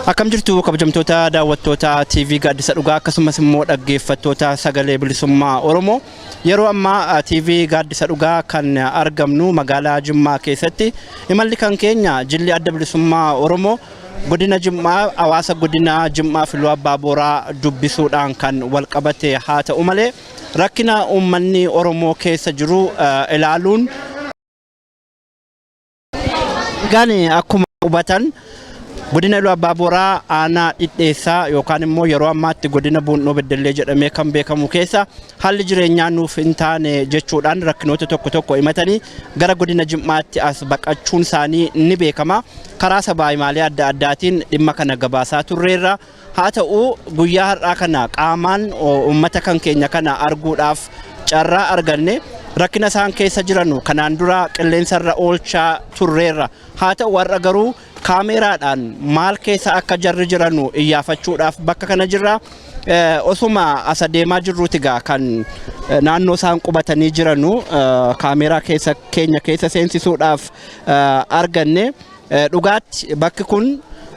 Akkam jirtu kabajamtoota daawwattoota TV Gaaddisa Dhugaa akkasumas immoo dhaggeeffattoota sagalee bilisummaa Oromoo. Yeroo ammaa TV Gaaddisa Dhugaa kan argamnu magaalaa Jimmaa keessatti imalli kan keenya jilli adda bilisummaa Oromoo godina Jimmaa hawaasa godina Jimmaa fi Iluu Abbaa Booraa dubbisuudhaan kan walqabate haa ta'u malee rakkina uummanni Oromoo keessa jiru ilaaluun Egaan akkuma hubatan godina Iluu Abbaa Booraa aanaa Dhidheessaa yookaan immoo yeroo ammaatti godina Buunnoo Beddellee jedhamee kan beekamu keessa haalli jireenyaa nuuf hin taane jechuudhaan rakkinoota tokko tokko himatanii gara godina Jimmaatti as baqachuun isaanii ni beekama. Karaa sabaa himaalee adda addaatiin dhimma kana gabaasaa turreerra. Haa ta'u guyyaa har'aa kana qaamaan uummata kan keenya kana arguudhaaf carraa arganne rakkina isaan keessa jiranu kanaan dura qilleensarra oolchaa turreerra. Haa ta'u har'a garuu kaameeraadhaan maal keessa akka jarri jiranu iyyaafachuudhaaf bakka kana jirra. Osuma as adeemaa jirruuti gaa kan naannoo isaan qubatanii jiranu kaameeraa keessa keenya keessa seensisuudhaaf arganne. Dhugaatti bakki kun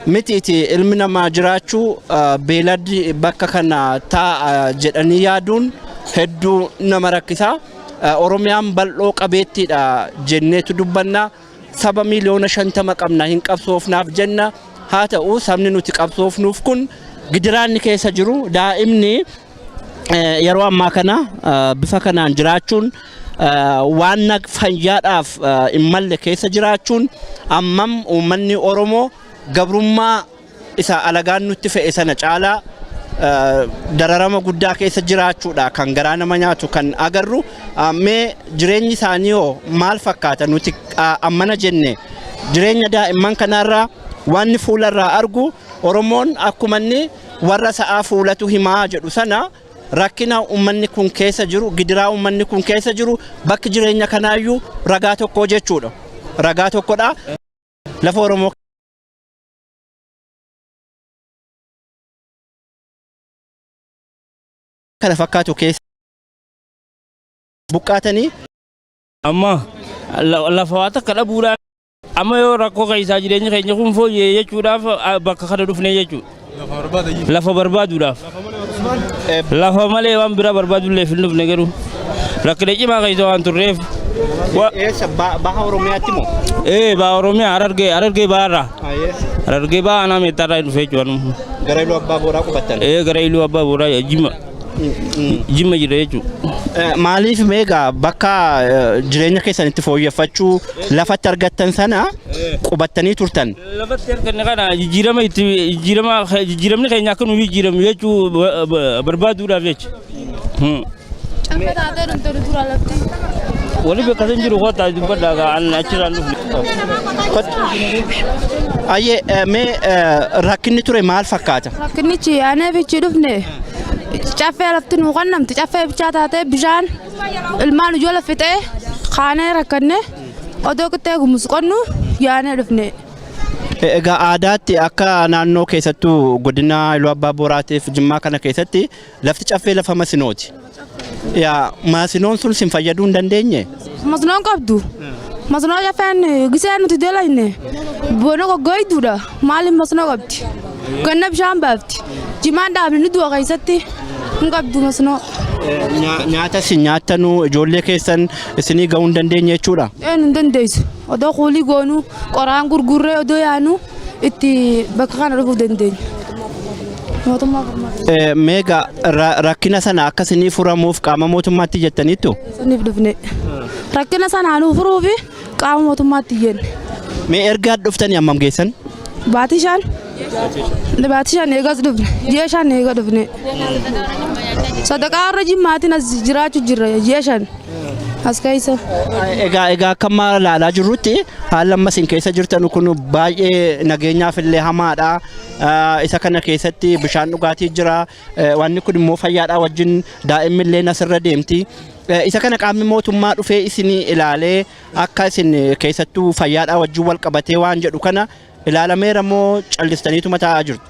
mitiiti ilmi namaa jiraachuu beeladdi bakka kana taa'a jedhanii yaaduun hedduu nama rakkisa. Oromiyaan bal'oo qabeettiidha jenneetu dubbanna. Saba miiliyoona 50 qabna hin qabsoofnaaf jenna. Haa ta'u sabni nuti qabsoofnuuf kun gidiraanni keessa jiru daa'imni yeroo ammaa kana bifa kanaan jiraachuun waan fayyaadhaaf hin malle keessa jiraachuun ammam uummanni Oromoo gabrummaa isa alagaan nutti fe'e sana caalaa dararama guddaa keessa jiraachuudha kan garaa nama nyaatu kan agarru. Mee jireenyi isaanii hoo maal fakkaata nuti ammana jenne jireenya daa'imman kanaarraa wanni fuularraa argu Oromoon akkuma inni warra sa'aa fuulatu himaa jedhu sana rakkina uummanni kun keessa jiru, gidiraa uummanni kun keessa jiru bakki jireenya kanaayyuu ragaa tokko jechuudha. Ragaa tokkodha. Lafa Oromoo kana fakkaatu keessa buqqaatanii Amma lafa waa takka dhabuudhaan Amma yoo rakkoo keessaa jireenyi keenya kun fooyya'e jechuudhaaf bakka kana dhufne jechuudha. Lafa barbaaduudhaaf. Lafa malee waan biraa barbaadullee hin dhufne garuu rakkina cimaa keessa waan turreef. Eessa baha Oromiyaatti moo? Ee baha Oromiyaa Harargee Harargee baharraa. Harargee baha aanaa meettaarraa dhufe jechuudha. Gara Iluu Abbaa Booraa qubattan? Ee gara Iluu Abbaa Booraa Jimma. Jimma jira jechuudha. Maaliif meegaa bakka jireenya keessan itti fooyyeffachuu lafatti argattan sana qubattanii turtan? Lafatti arganne kana jijjiirama itti jijjiirama jijjiiramni keenya akka nu jijjiiramu jechuu barbaaduudhaaf jecha. Caffee taatee dhumte nu dura lafti. Wali bakka san jiru kottaa dubbadhaa gaa an achirraan dhufne. Ayyee mee rakkinni ture maal fakkaata? Rakkinichi anee fichi dhufne caffee lafti nuu kennamte caffee bichaa taatee bishaan ilmaan ijoollee fixee kaanee rakkanne odoo qixxee gumus qonnu yaanee dhufne. Egaa aadaatti akka naannoo keessattuu godina Iluu Abbaa Booraatiif Jimmaa kana keessatti lafti caffee lafa masinooti. Yaa masinoon sun sin fayyaduu hin dandeenye? Masnoon qabdu. Masnoo caffeen gisee nuti dalagne bona goggoyduudha. Maaliif masnoo qabdi? Ganna bishaan baafti. Jimaan dhaabne ni du'a keessatti hin qabdu masnoo. Nyaata isin nyaattanuu ijoollee keessan isinii ga'uu hin dandeenye jechuudha. Een hin dandeessu. Odoo kuulii goonuu qoraan gurgurree odoo yaanu itti bakka kana dhufuu dandeenya. Mootummaa furmaata. Meegaa rakkina sana akka isinii furamuuf qaama mootummaatti jettaniittu? Saniif dhufne. Rakkina sana nuu furuufi qaama mootummaatti iyyenne. Mee erga dhuftanii hammam geessan? Baatii 5. Baatii 5 eegas dhufne. Ji'a 5 eega dhufne. Sadaqaa warra jimmaatiin as jiraachuu jirra ji'a 5. As keessa. Egaa akka amma ilaalaa jirrutti haalli amma isin keessa jirtan kun baay'ee nageenyaaf illee hamaadha. Isa kana keessatti bishaan dhugaatii jira. Wanni kun immoo fayyaadhaa wajjin daa'imni illee asirra deemti. Isa kana qaamni mootummaa dhufee isinii ilaalee akka isin keessattuu fayyaadhaa wajjin wal qabatee waan jedhu kana ilaalameera moo callistaniituma taa'aa jirtu?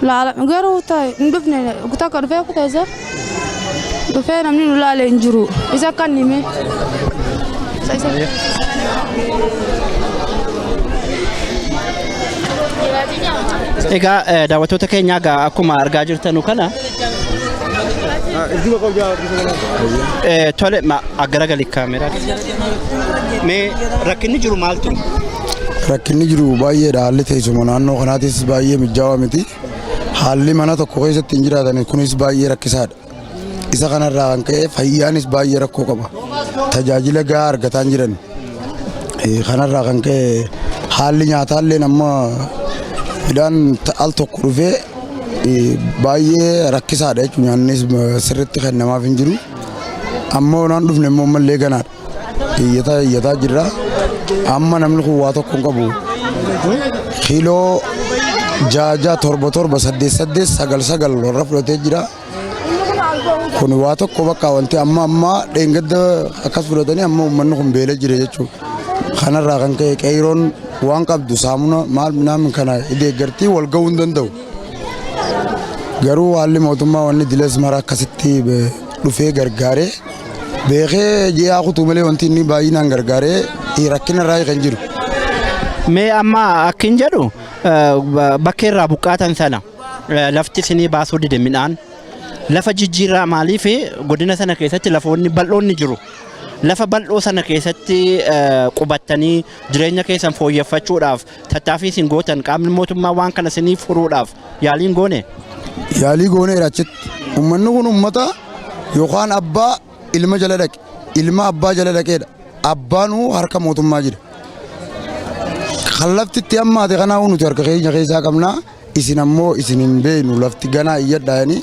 Laala garuu ta'e hin dhufne takka dhufee kuteessa dhufee namni nu laale hin jiru isa akka inni hime. Isa isa. Egaa daawwattoota keenyaa egaa akkuma argaa jirtanu kana tole garagali kaameraa. Mee rakkinni jiru maal ture? Rakkinni jiru baay'eedha. Haalli teessuma naannoo kanaatis baay'ee mijaawaa miti. Haalli mana tokko keessatti hin jiraatan kunis baay'ee rakkisaadha. Isa kanarraa kan ka'e fayyaanis baay'ee rakkoo qaba. Tajaajila gahaa argataa hin jiran. Kanarraa kan ka'e haalli nyaataallee amma midhaan al tokko dhufee baay'ee rakkisaadha jechuudha. Nyaannis sirriitti kennamaaf hin jiru. Amma onaan dhufne immoo ammallee ganaadha. Iyyataa iyyataa jirra. Amma namni kun waa tokko hin qabu. Kiiloo ja'a ja'a, torba torba, saddeet saddeet, sagal sagal warra fudhatee jira. Kun waa tokko bakka wanti amma amma dheengadda akkas fudhatanii amma uummanni kun beela jira jechuudha. Kanarraa kan ka'e qeeroon waan qabdu saamuna maal minaamin kana deeggartii wal ga'uu hin danda'u. Garuu haalli mootummaa wanni diles mara akkasitti dhufee gargaaree beekee ji'aa kutuu malee wanti inni baay'inaan gargaaree rakkina irraa kan jiru. Mee amma akkin jedhu bakka irraa buqqaatan sana lafti isinii baasuu dide, midhaan lafa jijjiirraa, maaliif godina sana keessatti lafoonni bal'oon ni jiru. Lafa bal'oo sana keessatti qubattanii jireenya keessan fooyyeffachuudhaaf tattaaffii isin gootan, qaamni mootummaa waan kana isinii furuudhaaf yaaliin goone? Yaalii gooneera achitti. Uummanni kun uummata yookaan abbaa ilma jala dhaqe, ilma abbaa jala dhaqeedha. Abbaanuu harka mootummaa jira. Kan lafti itti hammaate kanaa nuti harka keenya keessaa qabnaa. Isin ammoo isin hin beeknu, lafti ganaa iyyadhaanii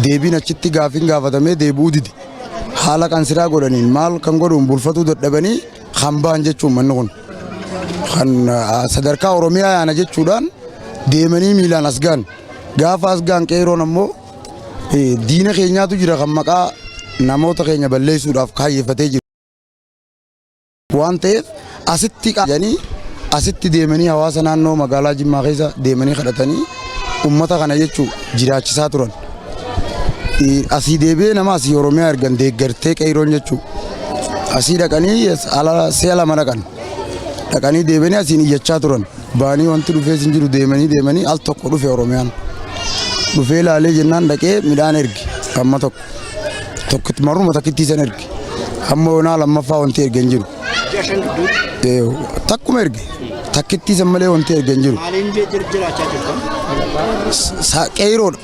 deebiin achitti gaafiin gaafatamee deebi'uu dide. Haala kan siraa godhaniin maal kan godhuun bulfatuu dadhabanii kan ba'an jechuun manni kun. Kan sadarkaa Oromiyaa yaana jechuudhaan deemanii miilaan as ga'an. Gaafa as ga'an qeeroon ammoo diina keenyaatu jira kan maqaa namoota keenya balleessuudhaaf kaayyeeffatee jiru. Waan ta'eef asitti jedhanii asitti deemanii hawaasa naannoo magaalaa Jimmaa keessa deemanii kadhatanii uummata kana jechuu jiraachisaa turan. Asii deebi'ee nama asii Oromiyaa ergan deeggartee qeeroon jechuu. Asii dhaqanii ala si'a lama dhaqan. Dhaqanii deebi'anii asiin iyyachaa turan. Baanii wanti dhufee hin jiru, deemanii deemanii al tokko dhufe Oromiyaan. Dhufee ilaalee jennaan dhaqee midhaan erge amma tokko. Tokkitti marruma takkittii san erge. Amma onaa lammaffaa wanti erge hin jiru. Takkuma erge. Takkittii san malee wanti erge hin jiru. Maaliin jiraachaa jirtan? Qeeroodha.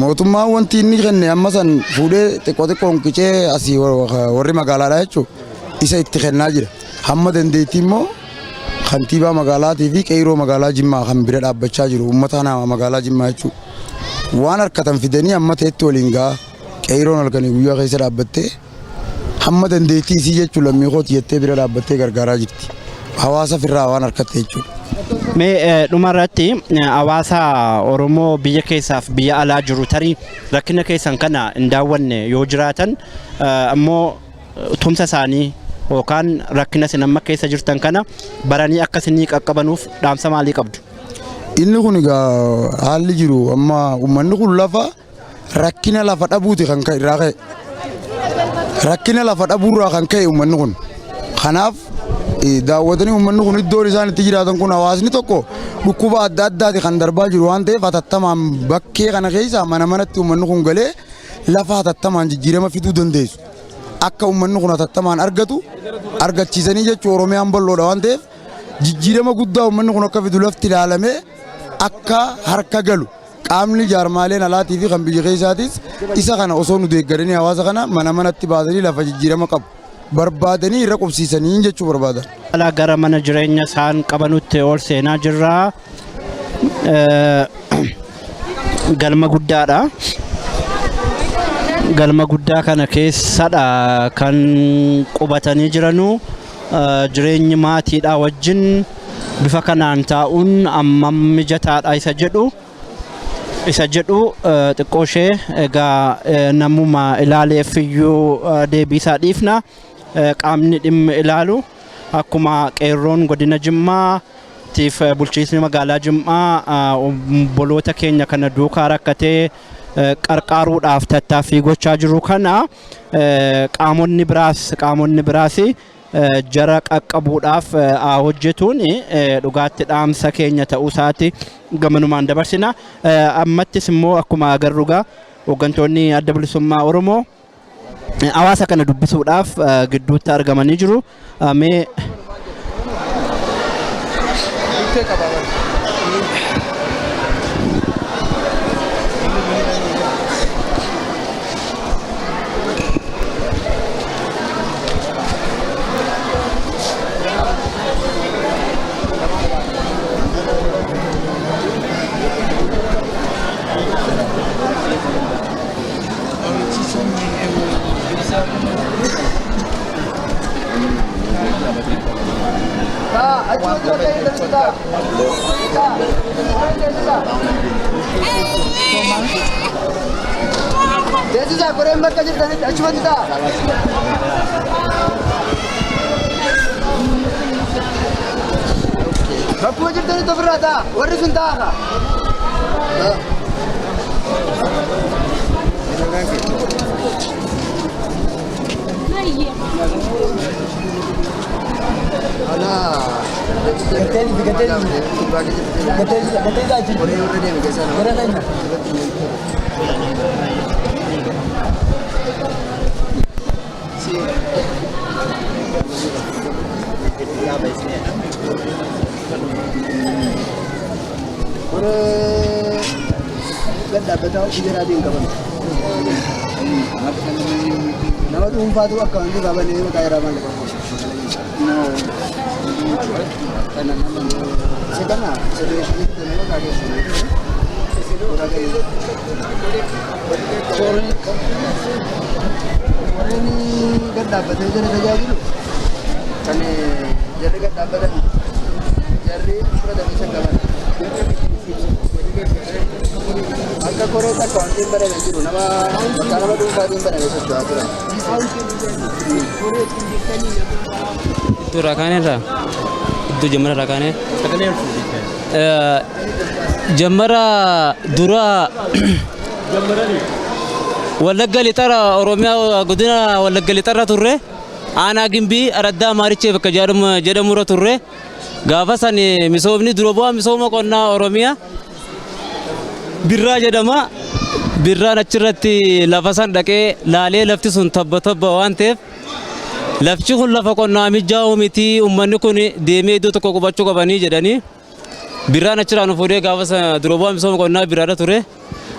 Mootummaan wanti inni kenne amma san fuudhee xiqqoo xiqqoon qicee asii warri magaalaadha jechuudha. Isa itti kennaa jira. Hamma dandeettii immoo kantiibaa magaalaatii fi qeeroo magaalaa Jimmaa kan bira dhaabbachaa jiru uummata magaalaa Jimmaa jechuudha. Waan harkatan fidanii amma ta'etti waliin ga'a. Qeeroon halkanii guyyaa keessa dhaabbattee hamma dandeettii isii jechuun lammii kooti jettee bira dhaabbattee gargaaraa jirti. Hawaasa firraa waan harkatte jechuudha. Mee dhumarratti hawaasa Oromoo biyya keessaaf biyya alaa jiru tarii rakkina keessan kana hin daawwanne yoo jiraatan ammoo tumsa isaanii yookaan rakkina isin amma keessa jirtan kana baranii akka isinii qaqqabanuuf dhaamsa maalii qabdu? Inni kun egaa haalli jiru amma uummanni kun lafa rakkina lafa dhabuuti kan irraa ka'e. Rakkina lafa dhabuurraa kan ka'e uummanni kun. Kanaaf daawwatanii uummanni kun iddoon isaan itti jiraatan kun hawaasni tokko dhukkuba adda addaati kan darbaa jiru waan ta'eef hatattamaan bakkee kana keessa mana manatti uummanni kun galee lafa hatattamaan jijjiirama fiduu dandeessu. Akka uummanni kun hatattamaan argatu argachiisanii jechuun Oromiyaan bal'oodha waan ta'eef jijjiirama guddaa uummanni kun akka fidu lafti ilaalamee akka harka galu qaamni jaarmaaleen alaatii fi kan biyya keessaatis isa kana osoo nu deeggaranii hawaasa kana mana manatti baasanii lafa jijjiirama qabu barbaadanii irra qubsiisanii jechuu barbaadan. Alaa gara mana jireenya isaan qabanutti ol seenaa jirra. Galma guddaadha. Galma guddaa kana keessadha kan qubatanii jiranu. Jireenyi maatiidha wajjin bifa kanaan taa'uun ammam mijataadha isa jedhu xiqqoo ishee egaa namuma ilaaleef iyyuu deebii isaa dhiifna. Qaamni dhimmi ilaalu akkuma qeerroon godina Jimmaa tiif bulchiisni magaalaa Jimmaa obboloota keenya kana duukaa rakkatee qarqaaruudhaaf tattaaffii gochaa jiru kana qaamonni biraas jara qaqqabuudhaaf haa hojjetuun dhugaatti dhaamsa keenya ta'uu isaati gamanumaan dabarsina. Ammattis immoo akkuma agarru egaa hooggantoonni Adda Bilisummaa Oromoo hawaasa kana dubbisuudhaaf gidduutti argamanii jiru. Mee Teessisa koreen bakka jirtanitti achumatti ta'a. Bakkuma jirtanitti ofirraa ta'a. Warri sun ta'a. Koree gad dhaabbataa ijaraatiin qaban. Nama dhuunfaatu akka wanti qabanii maqaa irraa maal qabu. Isa kana sirreessanii maqaa keessanii. Warreen gad dhaabbatee jara tajaajilu kan jarri gad dhaabbatan jarri fudhatanii isa qaban. Akka koree takka wanti hin barame jiru nama bakka nama dhuunfaatiin barame socho'aa turan. Iddoo raakaanee irraa iddoo jammara raakaanee. Jammara dura Wallagga Lixara Oromiyaa godina Wallagga Lixarra turre, aanaa Gimbii araddaa Maarichee bakka jedhamurra turre. Gaafa san misoomni dura bu'aa misooma qonnaa Oromiyaa Birraa jedhama. Birraan achirratti lafa san dhaqee laalee lafti sun tabba tabba waan ta'eef lafti kun lafa qonnaa mijaa'u miti, uummanni kun deemee iddoo tokko qubachuu qabanii jedhanii Birraan achirraa nu fuudhee gaafa sana dura bu'aa misooma qonnaa Birraadha ture.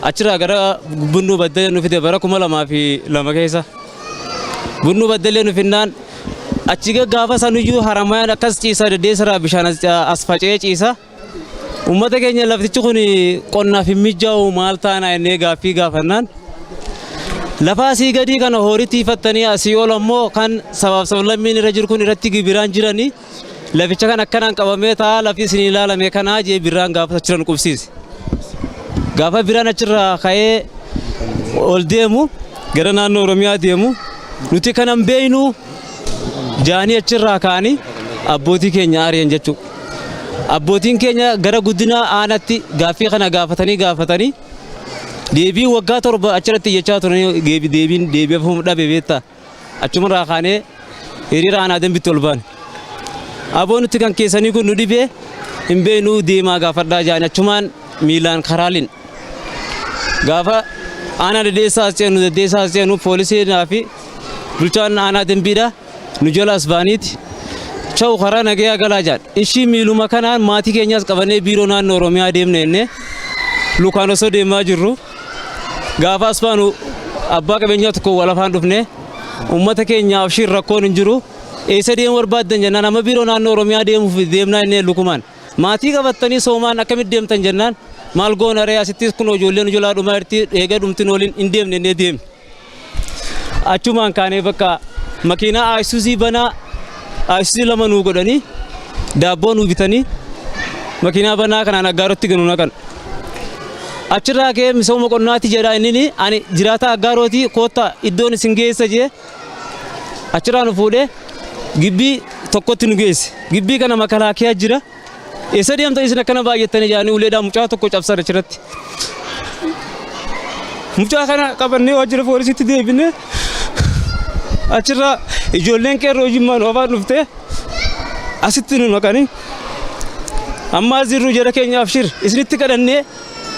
Achirraa gara Bunnuu Baddalee nu fide bara 2002 keessa. Bunnuu Baddalee nu finnaan achi gaafa sanuyyuu Haramayaan akkas ciisa, deddeessarraa bishaan as faca'ee ciisa. Uummata keenya laftichi kun qonnaaf hin mijaa'u, maal taanaa jennee gaaffii gaafannaan lafa asii gadii kana horii tiifattanii asii ol ammoo kan sabaaf sablammiin irra jiru kun irratti gibiraan jiranii laficha kan akkanaan qabamee ta'a, lafi isin ilaalame kanaa jee Birraan gaafa achirra nu qubsiise. Gaafa Birraan achirraa ka'ee ol deemu, gara naannoo Oromiyaa deemu, nuti kanan beeynu jaanii achirraa ka'anii abbootii keenya ari'an jechuudha. Abbootiin keenya gara guddina aanatti gaaffii kana gaafatanii gaafatanii deebii waggaa 7 achirratti iyyachaa turanii deebiin deebi'amuu dhabe beektaa. Achumarraa kaanee hiriira aanaa Dambitti ol baane. Aboo nuti kan keessanii kun nu dhibee hin beeknuu, deemaa gaafadhaa jaani achumaan miilaan karaaliin. Gaafa aanaa Deddeessaa as ceenu, Deddeessaa as ceenu, poolisiinaa fi bulchaan aanaa Dambiidha nu jala as baaniiti. Cha'u karaa nagayaa galaa jaan. Ishii miiluma kanaan maatii keenyaas qabannee biiroo naannoo Oromiyaa deemne jennee lukaan osoo deemaa jirru gaafa as baanu abbaa qabeenyaa tokko wal afaan dhufne, uummata keenya abshiir rakkoon hin jiru, eessa deemuu barbaaddan jennaan, amma biiroo naannoo Oromiyaa deemuuf deemnaa jennee, lukumaan maatii qabattanii soomaan akkamitti deemtan jennaan, maal goona ree, asittis kun ijoolleen ijoolaa dhumaa jirti, eega dhumtin waliin hin deemne jennee deemne. Achumaan kaanee bakka makiinaa Ayisuuzii banaa, Ayisuuzii lama nuu godhanii, daabboo nuu bitanii, makiinaa banaa kanaan Aggaarotti ganu naqan. Achirraa ka'ee misooma qonnaati jedha inni, ani jiraata Aggaarooti, koottaa iddoon isin geessa jee achirraa nu fuudhee gibbii tokkotti nu geesse. Gibbii kana makalaakiyaa jira. Eessa deemtan isin akkana baay'attanii jedhanii uleedhaan mucaa tokko cabsan achirratti. Mucaa kana qabannee waajjira poolisiitti deebinee achirraa Ijoolleen qeerroo Jimmaa nu afaan dhuftee asitti nu naqanii amma as jirru jara keenya abshir isinitti kadhannee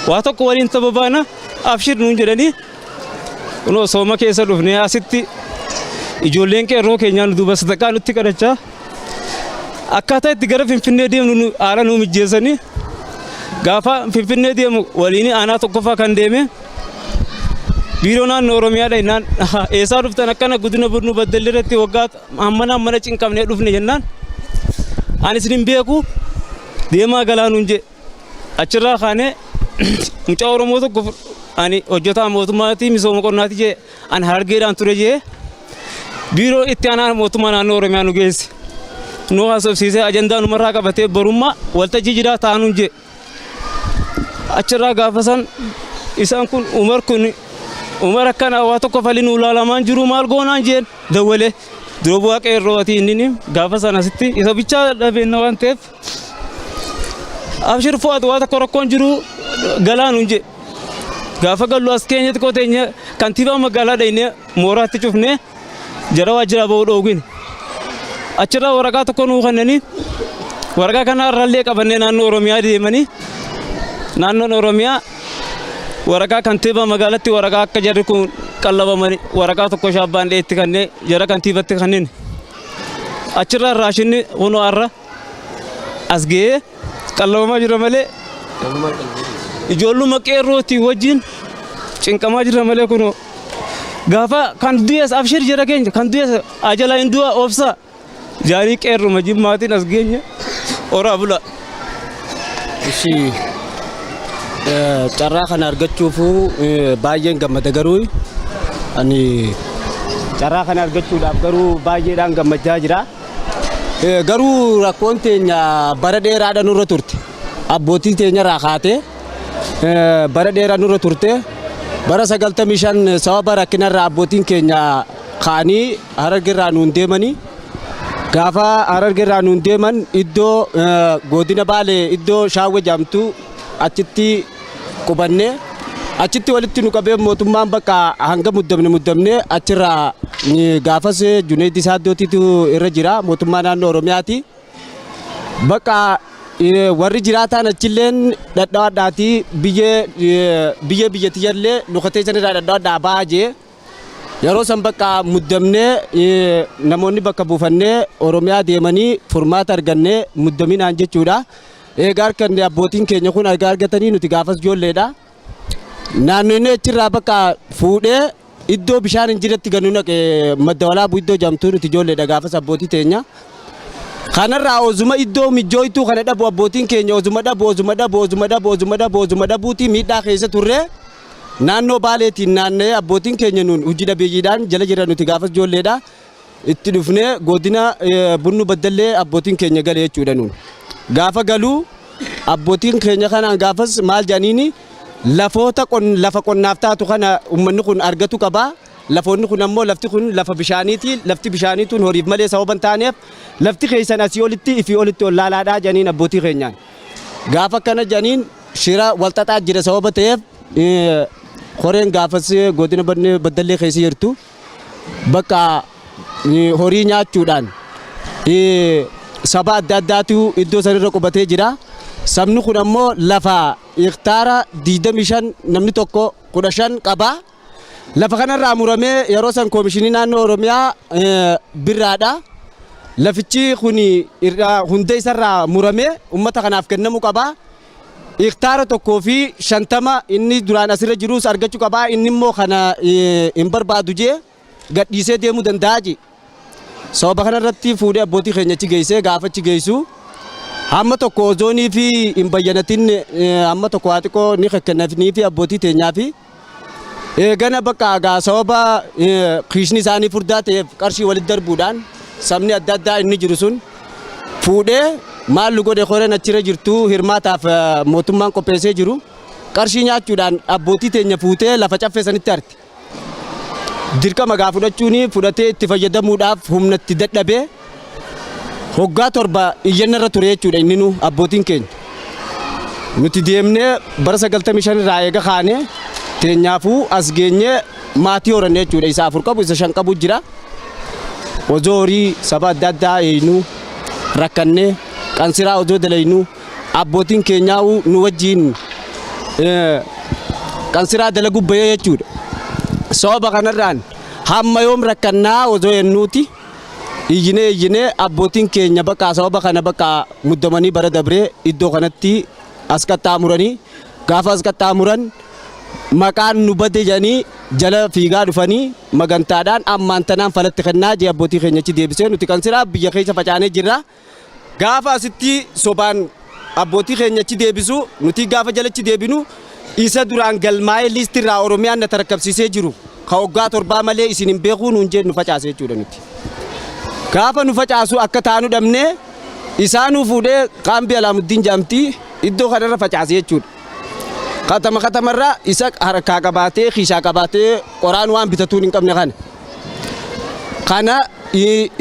waa tokko waliin tapha baana abshir nuun jedhanii kunoo sooma keessa dhufnee asitti ijoolleen qeerroo keenyaa nu duuba sadaqaa nutti kadhachaa akkaataa itti gara Finfinnee deemnu nu haala nu mijjeessanii gaafa Finfinnee deemu waliin aanaa tokkoffaa kan deeme biiroo naannoo Oromiyaa dhaynaan eessaa dhuftan akkana godina Burnuu Baddallee irratti waggaa hammana hammana cinqamnee dhufne jennaan ani isin hin beeku deemaa galaa nuun jedhe achirraa kaanee mucaa Oromoo tokko ani hojjetaa mootummaati misooma qonnaati jee ani Harargeedhaan ture jee biiroo itti aanaa mootummaa naannoo Oromiyaa nu geesse. Nu haasofsiisee ajandaa numarraa qabatee borummaa waltajjii jiraa taa'anuun jee. Achirraa gaafa san isaan kun Umar kun Umar akkana waa tokko fali nu ilaalamaan jiru maal goonaan jeen dawwalee dura bu'aa qeerrooti inni gaafa san asitti isa bichaa dhabeenna waan ta'eef abshir fu'aat waa tokko rakkoon jiru galaanuun jee gaafa gallu as keenya xiqqoo teenya kantiibaa magaalaa dhaynee mooraatti cufnee jara waajjiraa ba'uu dhoogin achirraa waraqaa tokko nuu kennanii waraqaa kana irrallee qabannee naannoo Oromiyaa deemanii naannoon Oromiyaa waraqaa kantiibaa magaalatti waraqaa akka jarri kun qallabamanii waraqaa tokko shaabbaan dheetti kannee jara kantiibatti kanneen achirraa raashinni kunoo har'a as ga'ee qallabamaa jira malee ijoolluma qeerrootii wajjin cinqamaa jira malee kunoo gaafa kan du'es abshir jara keenya kan du'es ajala hin du'a obsa jaarii qeerruma jimmaatiin as geenya oraa bula. Ishi carraa kana argachuufu baay'een gammada garuu ani carraa kana argachuudhaaf garuu baay'eedhaan gammachaa jira. Garuu rakkoon teenya bara dheeraadha nurra turte. Abbootii teenya irraa kaatee bara dheeraa nurra turte. Bara 95 sababa rakkinarraa abbootiin keenya ka'anii Harargeerraa nuun deemanii gaafa Harargeerraa nuun deeman iddoo godina Baalee iddoo Shaawwe jedhamtu achitti qubannee achitti walitti nu qabee mootummaan bakka hanga muddamne muddamne achirraa gaafas Juneeddii Saaddootiitu irra jira mootummaa naannoo Oromiyaati. Bakka warri jiraataan achilleen dhadhaadhaati biyyee biyyee biyya tiyyallee lukatee sanirraa dhadhaadhaa ba'aa jee yeroo san bakka muddamnee namoonni bakka buufannee Oromiyaa deemanii furmaata argannee muddaminaan jechuudha. Egaa harkanne abbootiin keenya kun argaa argatanii nuti gaafas ijoolleedha. Naannoo inni achirraa bakka fuudhee iddoo bishaan hin jirretti gad nu naqe madda walaabuu iddoo jedhamtu nuti ijoolleedha gaafas abbootii teenya. Kanarraa ozuma iddoo mijjooytuu kana dhabu abbootiin keenya ozuma dhabu ozuma dhabu ozuma dhabu ozuma dhabu ozuma dhabuutii miidhaa keessa turre naannoo Baaleetiin naanna'ee abbootiin keenya nuun hojii dhabeeyyiidhaan jala jira nuti gaafas ijoolleedha. Itti dhufnee godina Bunnu Baddallee abbootiin keenya gale jechuudha nuun. Gaafa galuu abbootiin keenya kanaan gaafas maal jedhaniini lafoota lafa qonnaaf taatu kana uummanni kun argatu qaba. Lafoonni kun ammoo lafti kun lafa bishaaniiti. Lafti bishaanii tun horiif malee sababa hin taaneef lafti keessan asii olitti ifii olitti ol laalaadhaa jedhaniin abbootii keenyaan. Gaafa akkana jedhaniin shira walxaxaa jira sababa ta'eef koreen gaafas godina Baddallee keessa jirtu bakka horii nyaachuudhaan saba adda addaatu iddoo sanirra qubatee jira. Sabni kun ammoo lafa hektaara 25 namni tokko 15 qaba. Lafa kanarraa muramee yeroo san koomishinii naannoo Oromiyaa birraadha. Lafichi kun hunda isarraa muramee uummata kanaaf kennamuu qaba. Hektaara 150 inni duraan asirra jirus argachuu qaba. Inni immoo kana hin barbaadu jee gadhiisee deemuu danda'a jee. Sababa kanarratti fuudhee abbootii keenya achi geessee gaafa achi geessu hamma tokko ozoonii fi hin bayyanatin hamma tokko haa xiqqoo ni kennanii fi abbootii teenyaa fi eegana bakka gaa sababa kiisni isaanii furdaa ta'eef qarshii walitti darbuudhaan sabni adda addaa inni jiru sun fuudhee maal nu godhe koreen achirra jirtu hirmaataaf mootummaan qopheessee jiru qarshii nyaachuudhaan abbootii teenya fuutee lafa caffee sanitti arti. Dirqama gaa fudhachuun fudhatee itti fayyadamuudhaaf humna itti dadhabee hoggaa 7 iyyanna irra ture jechuudha inni nu abbootiin keenya. Nuti deemnee bara 95 irraa eega kaanee teenyaafuu as geenyee maatii horanne jechuudha. Isa 4 qabu isa 5 qabu jira. Osoo horii saba adda addaa eeynu rakkannee qansiraa osoo dalaynu abbootiin keenyaa nu wajjiin qansiraa dalaguu bahee jechuudha. Sababa kanarraan hamma yoom rakkannaa osoo jennuuti iyyinee iyyinee abbootiin keenya bakka sababa kana bakka muddamanii bara dabree iddoo kanatti as qaxxaamuranii gaafa as qaxxaamuran maqaan nu bade jedhanii jala fiigaa dhufanii magantaadhaan ammaan tanaan falatti kennaa jee abbootii keenya achi deebisee nuti kan siraa biyya keessa facaanee jirra. Gaafa asitti sobaan abbootii keenya achi deebisu nuti gaafa jalatti deebinu isa duraan galmaa'ee liistirraa Oromiyaan na tarakkabsiisee jiru ka waggaa 7 malee isin hin beekuu nuun jee nu facaase jechuudha nuti. Gaafa nu facaasu akka taanu dhabnee isaanuu fuudhee Qaambii Alaamuddiin jedhamti iddoo kanarra facaase jechuudha. Katama katamarraa isa harkaa qabaatee kiishaa qabaatee qoraan waan bitatuun hin qabne kana. Kana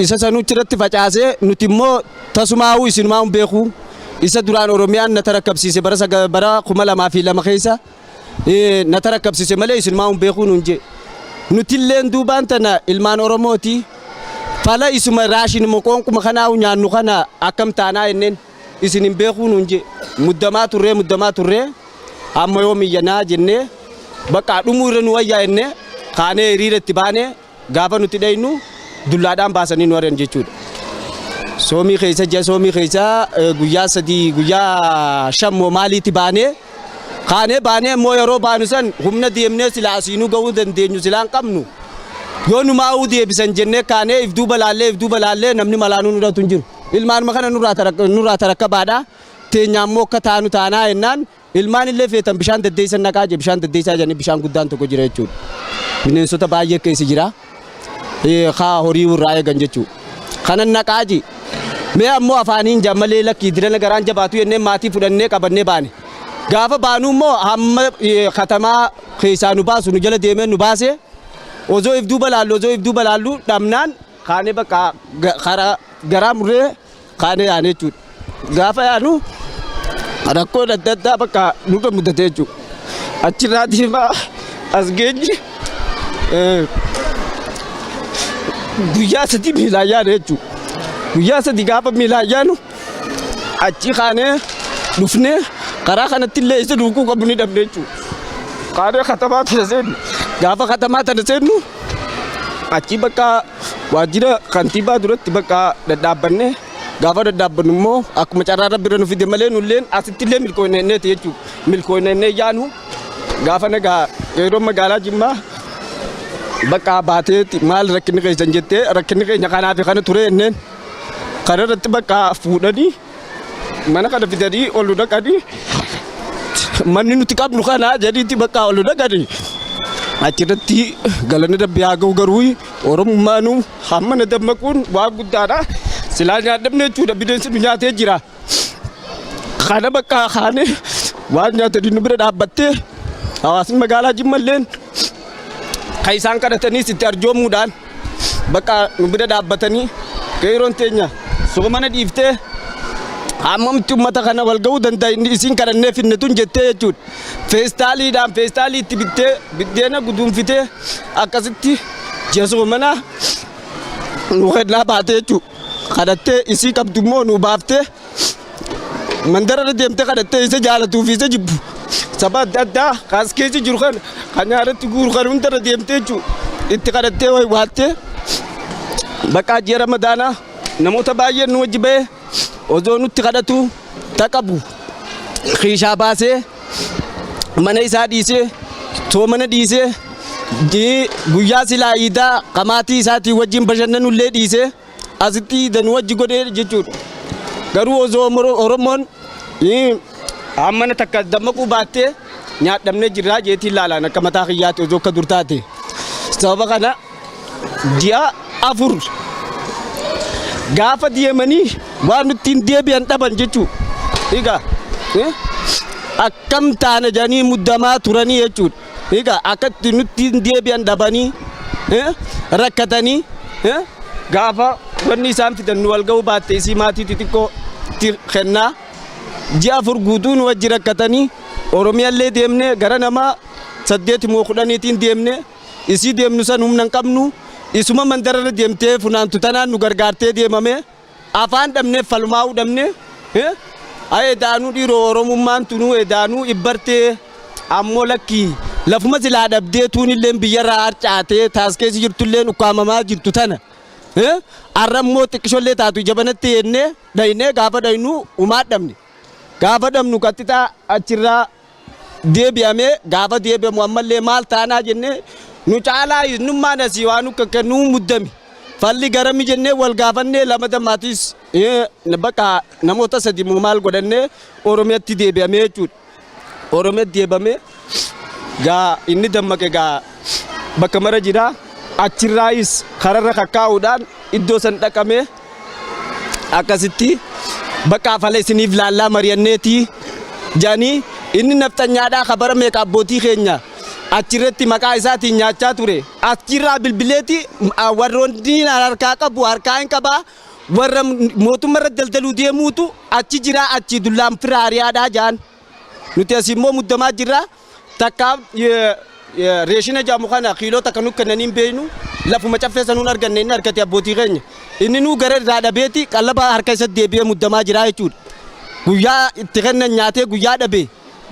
isa sanuuchi irratti facaasee nuti immoo tasumaa'uu isinumaa hin beeku. Isa duraan Oromiyaan na tarakkabsiise bara 2002 keessa na tarakkabsiise malee isinumaa hin beekuu nuun jee. Nutilleen duubaan tana ilmaan Oromooti. Fala isuma raashinuma qoonquma kanaa nyaannu kana akkam taanaa jenneen isin hin beekuu nuun jee. Muddamaa turree muddamaa turree amma yoom iyyanaa jennee bakka dhumuu irra nu wayyaa jennee kaanee hiriira itti baanee gaafa nuti dhaynu dullaadhaan baasanii nu ari'an jechuudha. Soomii keessa ji'a soomii keessa guyyaa 3 guyyaa 5 moo maaliitti baanee kaanee baanee immoo yeroo baanu san humna deemnee silaa asiinuu ga'uu dandeenyu silaa hin qabnu. Yoo nu maa'uu deebisan jennee kaanee if duuba laallee if duuba laallee namni malaanuu nurratti hin jiru. Ilmaanuma kana nurraa tarakkabaadha. Teenya ammoo akka taanu taanaa jennaan ilmaan illee feetan bishaan deddeessan naqaa jee bishaan deddeessaa jedhanii bishaan guddaan tokko jira jechuudha. Bineensota baay'ee keessa jira. Kaa horii irraa eegan jechuudha. Kanan naqaa jee. Mee ammoo afaaniin jammalee lakkii dirana garaan jabaatu jennee maatii fudhannee qabannee baane. Gaafa baanu immoo hamma katamaa keessaa nu baasu nu jala deemee nu baase osoo if duuba laallu osoo if duuba laallu dhabnaan kaanee bakka karaa garaa murree kaanee yaane jechuudha. Gaafa yaanu rakkoon adda addaa bakka nurra mudate jechuudha. Achirraa deemaa as geenye guyyaa 3 miilaan yaane jechuudha. Guyyaa 3 gaafa miilaan yaanu achi kaanee dhufnee karaa kanatti illee isa duukuu qabnu ni dhabne jechuudha. Kaanee katamaa tana seennu gaafa katamaa tana seennu achi bakka waajjira kantiibaa duratti bakka dhadhaabbannee gaafa dhadhaabbannu immoo akkuma carraa rabbi irra nu fide malee nulleen asitti illee milkoonneeti jechuudha. Milkoonnee yaanu gaafa nagaa yeroo magaalaa Jimmaa bakka baateetti maal rakkinni keessan jettee rakkinni keenya kanaa fi kana ture jenneen kana irratti bakka fuudhanii mana kana fidanii ol nu dhaqanii manni nuti qabnu kana jedhiitti bakka ol nu dhaqanii achirratti galanni rabbi haa ga'u garuu Oromummaanuu hamma na dammaquun waan guddaadha. Silaa nyaadhamne jechuudha bineensi nu nyaatee jira. Kana bakka kaanee waan nyaatanii nu bira dhaabbattee hawaasni magaalaa Jimmalleen kan isaan kadhataniis itti arjoomuudhaan bakka nu bira dhaabbatanii qeeroon teenya soomana dhiiftee hammamti uummata kana wal ga'uu danda'a inni isiin kadhannee finne tun jettee jechuudha. Feestaaliidhaan feestaalii itti bittee biddeena guduunfitee akkasitti ji'a soomanaa nu kennaa baatee jechuudha. Kadhattee isii qabdu immoo nu baaftee mandara irra deemtee kadhattee isa jaalatuu fi isa jibbu saba adda addaa kaas keessa jiru kan kan nyaarratti guuru kan hundarra deemtee jechuudha. Itti kadhattee wayi waattee bakka ji'a ramadaanaa namoota baay'een nu wajji ba'ee osoo nutti kadhatu taqabu kiishaa baasee mana isaa dhiisee soomana dhiisee guyyaa silaa iidaa qamaatii isaatii wajjin bashannanullee dhiisee asitti iida nu wajji godhee jechuudha. Garuu osoo Oromoon hammana takka dammaquu baattee nyaadhamnee jirraa jeetiin laalaan akka mataa kiyyaatti osoo akka dur taate. Sababa kana ji'a 4 gaafa deemanii waan nutti hin deebi'an dhaban jechuudha. Egaa akkam taana jedhanii muddamaa turanii jechuudha. Egaa akkatti nutti hin deebi'an dhabanii rakkatanii gaafa wanni isaan fidan nu wal ga'uu baatte isii maatii xixiqqoo kennaa ji'a 4 guutuu nu wajji rakkatanii Oromiyaallee deemnee gara nama 8 moo 10tiin deemnee isii deemnu san humna hin qabnu. Isuma mandararra deemtee funaantu tanaan nu gargaartee deemame. Afaan dhabnee falmaa'uu dhabne. Ayee daanuu dhiiroo Oromummaan tunuu edaanuu ibbartee ammoo lakkii lafuma silaa dhabdee tuunilleen biyyarraa harcaatee taas keessa jirtulleen ukkaamamaa jirtu tana. Arra immoo xiqqishollee taatu jabanatti jennee dhaynee gaafa dhaynu umaa dhabne. Gaafa dhabnu qaxxixaa achirraa deebi'amee gaafa deebi'amu ammallee maal taanaa jennee nu caalaa innummaan asii waan nu kakkannuu muddame. Falli garami jennee wal gaafannee lama dammaatis bakka namoota sadi maal godhannee Oromiyaatti deebi'amee jechuudha. Oromiyaatti deebi'amee gaa inni dammaqe gaa bakka mara jira. Achirraayis kararra kakkaa'uudhaan iddoo san dhaqamee akkasitti bakka afala isiniif laallaa mari'anneetii jedhanii inni nafxanyaadhaa kabara meeqa abbootii keenya achirratti maqaa isaatiin nyaachaa ture. Achirraa bilbileeti warroonni harkaa qabu harkaa hin qabaa warra mootummaa irra daldaluu deemuutu achi jira achi dullaan fira hariyaadhaa jedhan. Nuti asii immoo muddamaa jirra. Takka reeshina jaamu kana kiiloo takka nu kennanii hin beeknu lafuma caffee sanuun arganne inni argate abbootii keenya. Inni nuu gara irraa dhabeeti qallaba harka isatti deebi'ee muddamaa jira jechuudha. Guyyaa itti kennan nyaatee guyyaa dhabe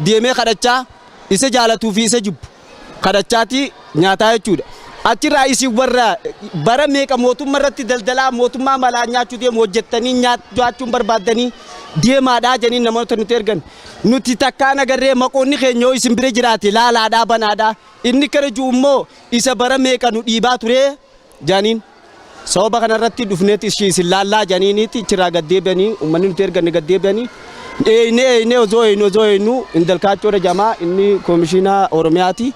deemee kadhachaa isa jaalatuu fi isa jibbu kadhachaati nyaataa jechuudha. Achirraa isin warra bara meeqa mootummaa irratti daldalaa mootummaa malaa nyaachuu deemu hojjettanii nyaachuun barbaaddanii deemaadhaa jedhanii namoota nuti ergan. Nuti takkaan agarree maqoonni keenya yoo isin bira jiraate laalaadhaa banaadhaa. Inni kana jiru immoo isa bara meeqa nu dhiibaa ture jedhaniin. Sababa kanarratti dhufneeti isin laallaa jedhaniiniiti achirraa gad deebi'anii uummanni nuti erganne gad deebi'anii. Eeynee eeynee osoo eeynu osoo eeynu Indalkaachoodha jamaa inni koomishinaa Oromiyaati.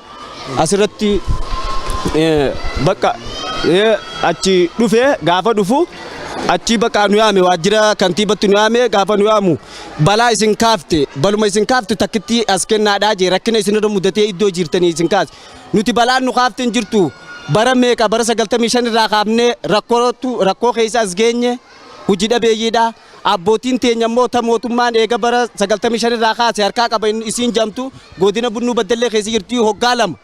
Asirratti bakka achi dhufee gaafa dhufu achi bakka nu yaame waajjira kantiibatti nu yaame gaafa nu yaamu balaa isin kaafte baluma isin kaafte takkitti as kennaadhaa jee rakkina isinirra mudatee iddoo jirtanii isin kaase. Nuti balaan nu kaafte hin jirtu bara meeqa bara 95 irraa kaafnee rakkoo keessa as geenye hojii dhabeeyyiidha. Abbootiin teenya immoo ta mootummaan eega bara 95 irraa kaase harkaa qaba isiin jamtu godina Bunnuu Baddallee keessa jirti hoggaa lama.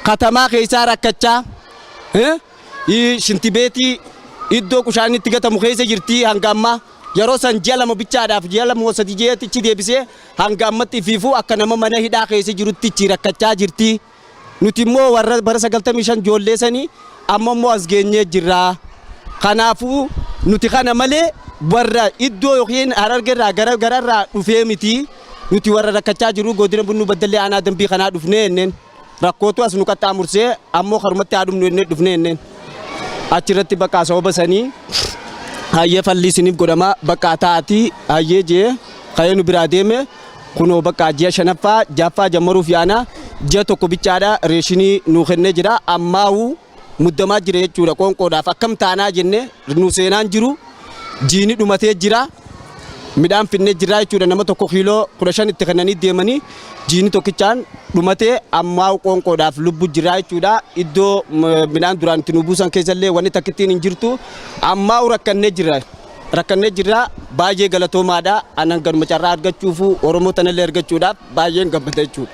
Katamaa keessaa rakkachaa shintibeetii iddoo qushaan itti gatamu keessa jirti hanga ammaa yeroo san ji'a lama bichaadhaaf ji'a lama sadi ji'eetichi deebisee hanga ammatti ifiifuu akka nama mana hidhaa keessa jirutti rakkachaa jirti. Nuti immoo warra bara 95 ijoollee sanii amma immoo as geenyee jirra. Kanaafuu nuti kana malee warra iddoo yookiin Harargeerraa gara gararraa dhufee miti. Nuti warra rakkachaa jiru godina Bunnuu Baddallee aanaa dambii kanaa dhufnee jenneen. Rakkootu as nu qaxxaamursee ammoo karumatti haa dhumnu jennee dhufnee jenneen. Achirratti bakka sababa sanii hayyee falli isiniif godhama bakka taa'atii hayyee jee ka'ee nu biraa deeme kunoo bakka ji'a shanaffaa ja'affaa jammaruuf yaana ji'a tokko bichaadha reeshinii nuu kennee jira ammaa'uu muddamaa jira jechuudha qoonqoodhaaf akkam taanaa jenne nu seenaan jiru jiini dhumatee jira midhaan finnee jira jechuudha nama tokko kiiloo 15 itti kennanii deemanii jiini tokkichaan dhumatee ammaa qoonqoodhaaf lubbu jira jechuudha iddoo midhaan duraan itti nu buusan keessallee wanni takkittiin hin jirtu ammaa rakkannee jira. Rakkannee jirra baay'ee galatoomaadha anan ganuma carraa argachuufu Oromoo tanallee argachuudhaaf baay'een gammada jechuudha.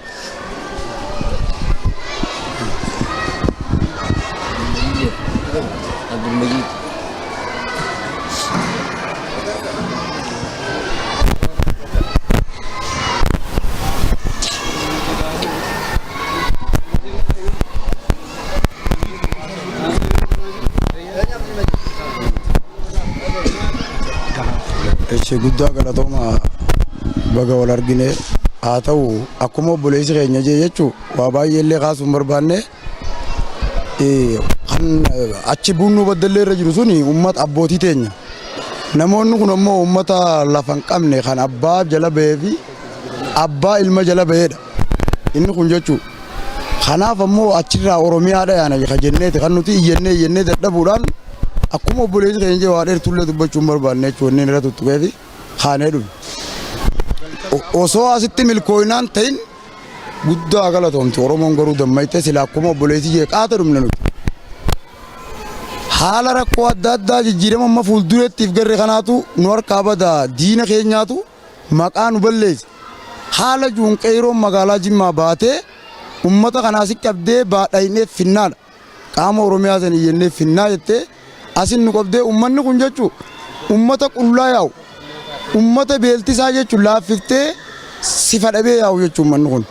Abdulmajid. Echi guddaa galatooma baga wal argine haa ta'u akkuma obboleessi keenya jee jechuu waa baay'ee illee kaasuu hin barbaanne kan achi Bunnuu Baddallee irra jiru suni uummata abbootii teenya. Namoonni kun ammoo uummata lafa hin qabne kan abbaa jala bahee fi abbaa ilma jala baheedha. Inni kun jechuu. Kanaaf ammoo achirraa Oromiyaadha yaana ka jenneeti kan nuti iyyannee iyyannee dadhabuudhaan akkuma obboleessi keenya jee waa dheertullee dubbachuu hin barbaanne jechuun inni irra tuttuqee fi kaanee dhufe. Osoo asitti milkooyinaan ta'in guddaa galatoomti Oromoon garuu dammayte sila akkuma obboleessi jee qaata dhumne nuti. Haala rakkoo adda addaa jijjiirama amma fuuldureettiif garre kanaatu nu harkaa bada diina keenyaatu maqaa nu balleesse. Haala juun qeeyroon magaalaa Jimmaa baatee ummata kanaa si qabdee baadhayneef finnaadha. Qaama Oromiyaa san iyyannee finnaa jettee asin nu qabdee ummanni kun jechuu ummata qullaa yaa'u ummata beeltisaa jechuun laaffiftee sifa dhabee yaa'u jechuun ummanni kun.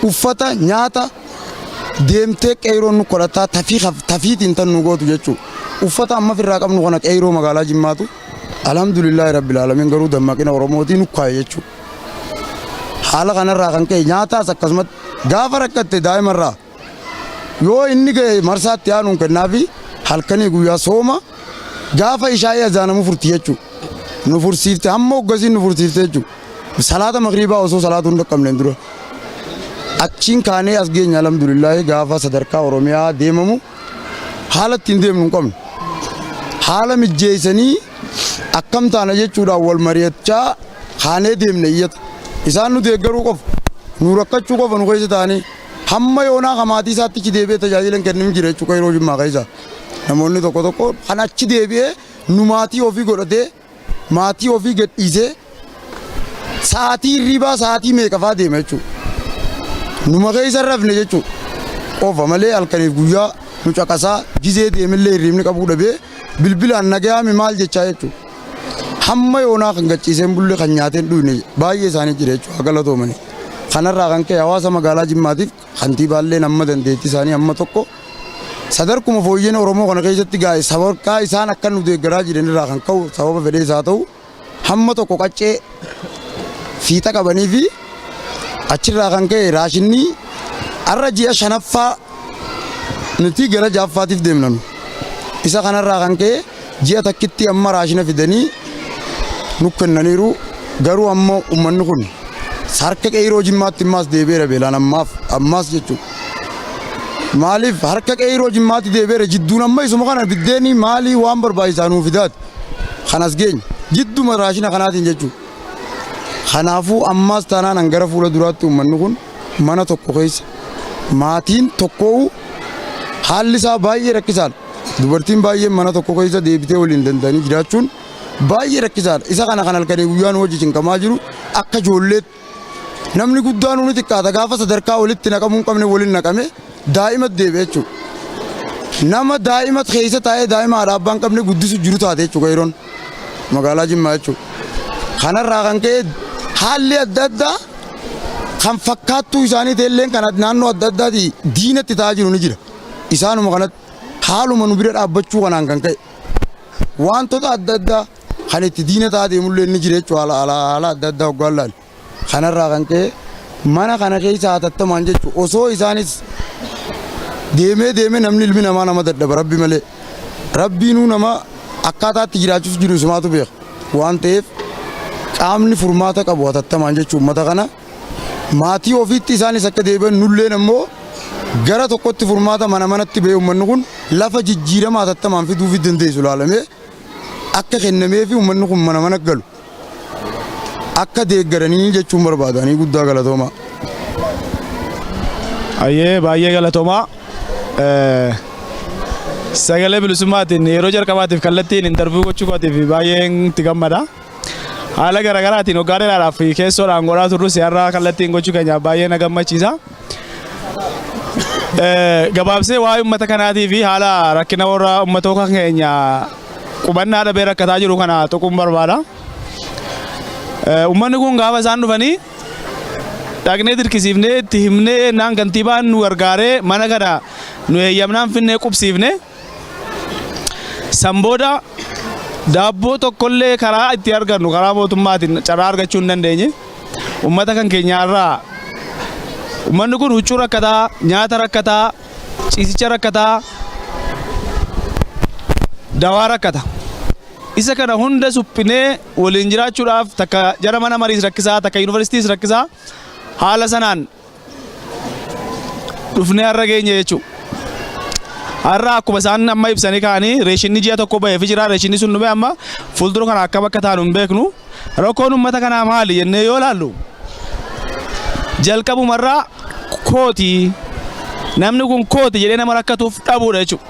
Uffata nyaata deemtee qeeyroon nu kadhataa tafii tafiitiin tan nu gootu jechuudha. Uffata amma ofirraa qabnu kana qeeyroo magaalaa Jimmaatu alhamdulillaahi rabbil aalamiin garuu dammaqina Oromootiin nu kaa'e jechuudha. Haala kanarraa kan ka'e nyaataas akkasumatti gaafa rakkatte daa'imarraa yoo inni ga'e marsaatti aanuun kennaafi halkanii guyyaa sooma gaafa ishaa'ee azaanamu furti jechuudha. Nu fursiifte hamma hoggasiin nu fursiifte jechuudha. Salaata magriibaa osoo salaatu hin dhaqqabneen dura. Achiin kaanee as geenya alhamdulillaahi gaafa sadarkaa Oromiyaa deemamu haala ittiin deemnu hin qabnu. Haala mijjeessanii akkam taana jechuudhaan wal mari'achaa kaanee deemne iyyata. Isaan nu deeggaruu qofa, nu rakkachuu qofa nu keessa taa'anii hamma yoonaa ka maatii isaatti achi deebi'ee tajaajila hin kennin jira jechuudha yeroo Jimmaa keessa. Namoonni tokko tokko kan achi deebi'ee nu maatii ofii godhatee maatii ofii gadhiisee sa'aatii hirribaa sa'aatii meeqa fa'aa deema jechuudha. Numa keessa hin rafne jechuudha. Qofa malee halkaniif guyyaa nu caqasaa gizee deemillee hirribni qabuu dhabee bilbilaan nagayaami maal jechaa jechuudha. Hamma yoonaa kan gachiiseen bulle kan nyaateen dhuyne baay'ee isaanii jira jechuudha galatoomanii. Kanarraa kan ka'e hawaasa magaalaa Jimmaatiif kantiibaalleen amma dandeettii isaanii amma tokko sadarkuma fooyyeen Oromoo kana keessatti gaa'e sadarkaa isaan akka nu deeggaraa jiran irraa kan ka'u sababa fedhee isaa ta'u hamma tokko qaccee fiixa qabanii fi achirraa kan ka'e raashinni har'a ji'a shanaffaa nuti gara ja'affaatiif deemna nu. Isa kanarraa kan ka'e ji'a takkitti amma raashina fidanii nu kennaniiru garuu amma uummanni kun harka qeyroo Jimmaatti ammaas deebi'eera beelaan ammaaf ammaas jechuudha. Maaliif harka qeyroo Jimmaatti deebi'eera jidduun amma isuma kana biddeenii maalii waan barbaachisaa nuu fidaati. Kanas geenye jidduma raashina kanaatiin jechuudha. Kanaafuu ammaas taanaan hangara fuula duraatti uummanni kun mana tokko keessa maatiin tokkoo haalli isaa baay'ee rakkisaadha. Dubartiin baay'een mana tokko keessa deebitee waliin danda'anii jiraachuun baay'ee rakkisaadha. Isa kana kan halkanii guyyaan hojii cinqamaa jiru akka ijoolleetti namni guddaan ni xiqqaata gaafa sadarkaa walitti naqamuu hin qabne waliin naqame daa'ima deebi'e jechuudha. Nama daa'ima keessa taa'ee daa'ima haadha abbaa hin qabne guddisu jiru taate jechuudha yeroon magaalaa Jimmaa jechuudha. Kanarraa kan ka'e haalli adda addaa kan fakkaattuu isaanii ta'elleen kan naannoo adda addaatii diinatti ta'aa jiru ni jira. Isaanuma kanatti haaluma nu bira dhaabbachuu kanaan kan ka'e wantoota adda addaa kan itti diina ta'aa deemullee ni jira jechuudha haala haala adda addaa hoggaan laale. Kanarraa kan ka'e mana kana keessa hatattamaan jechuudha osoo isaanis deemee deemee namni ilmi namaa nama dadhaba rabbi malee rabbiinuu nama akkaataatti jiraachuuf jiru isumaatu beeka waan ta'eef qaamni furmaata qabu hatattamaan jechuudha uummata kana maatii ofiitti isaanis akka deebi'an nulleen ammoo gara tokkotti furmaata mana manatti ba'ee uummanni kun lafa jijjiirama hatattamaan fiduufi dandeessu ilaalamee akka kennamee fi uummanni kun mana mana galu akka deeggaranii jechuun barbaadanii guddaa galatoomaa. Ayyee baay'ee galatoomaa. Sagalee bilisummaatiin yeroo jalqabaatiif kallattiin interview gochuu kootiif baay'een itti gammada. Haala garaagaraatiin waggaa dheeraadhaaf keessoodhaan godhaa turrus har'a kallattiin gochuu keenyaaf baay'ee na gammachiisa. Gabaabsee waa'ee uummata kanaatii fi haala rakkina warra uummatoota keenya qubannaa dhabee rakkataa jiru kana tuquun barbaada. Uummanni kun gaafa isaan dhufanii dhaqnee dirqisiifnee itti himnee naan kantiibaan nu gargaaree mana kana nu eeyyamnaan finnee qubsiifne san booda daabboo tokkollee karaa itti argannu karaa mootummaatiin carraa argachuu hin dandeenye. Uummata kan keenyaarraa uummanni kun huccuu rakkataa, nyaata rakkataa, ciisicha rakkataa, dawaa rakkata. Isa kana hunda suphinee waliin jiraachuudhaaf takka jara mana mariis rakkisaa, takka yuunivarsiitiis rakkisaa haala sanaan dhufnee har'a geenye jechuudha. Har'a akkuma isaan amma ibsanii ka'anii reeshinni ji'a tokko ba'eefi jira. Reeshinni sun dhume amma fuuldura kana akkam akka taanu hin beeknu. Rakkoon uummata kanaa maali jennee yoo ilaallu jalqabumarraa kooti namni kun kooti jedhee nama rakkatuuf dhabuudha jechuudha.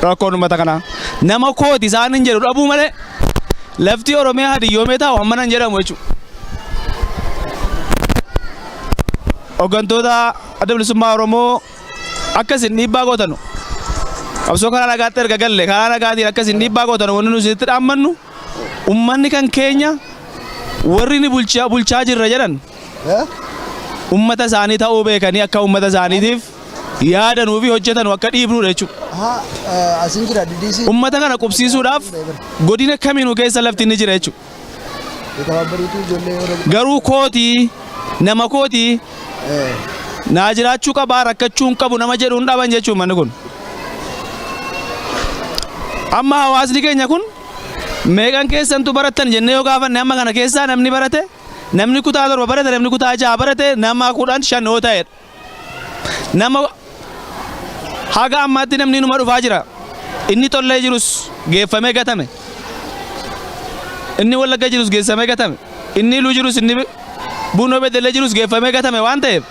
Rakkoon uummata kanaa nama kooti isaan hin jedhu dhabuu malee lafti Oromiyaa hadiyyoomee taa'u hammana hin jedhamu jechuudha. Hooggantoota Adda Bilisummaa Oromoo Akka isin dhiibbaa gootanu qabsoo karaa nagaatti erga galle karaa nagaatiin akka isin dhiibbaa gootanu wanni nu isinitti dhaammannu, ummanni kan keenya warri ni bulchaa bulchaa jirra jedhan ummata isaanii ta'uu beekanii akka ummata isaaniitiif yaadanuu fi hojjetanu akka dhiibnuudha jechuudha. Asin jira DDC. Ummata kana qubsiisuudhaaf godina kamiinuu keessa lafti ni jira jechuudha. የተባበሩት ijoollee Oromoo. Garuu kootii nama kootii naa jiraachuu qabaa, rakkachuu hin qabu nama jedhuun dhaban jechuun manni kun. Amma hawaasni keenya kun meeqan keessantu barattan jennee yoo gaafanne, amma kana keessaa namni barate, namni kutaa 7 barate, namni kutaa 6 barate nama 15 yoo ta'edha. Nama haga ammaatti namni numa dhufaa jira. Inni tollee jirus geeffamee gatame. Inni Wallagga jirus geessamee gatame. Inni Iluu jirus, inni Buunoo Beddellee jirus geeffamee gatame waan ta'eef,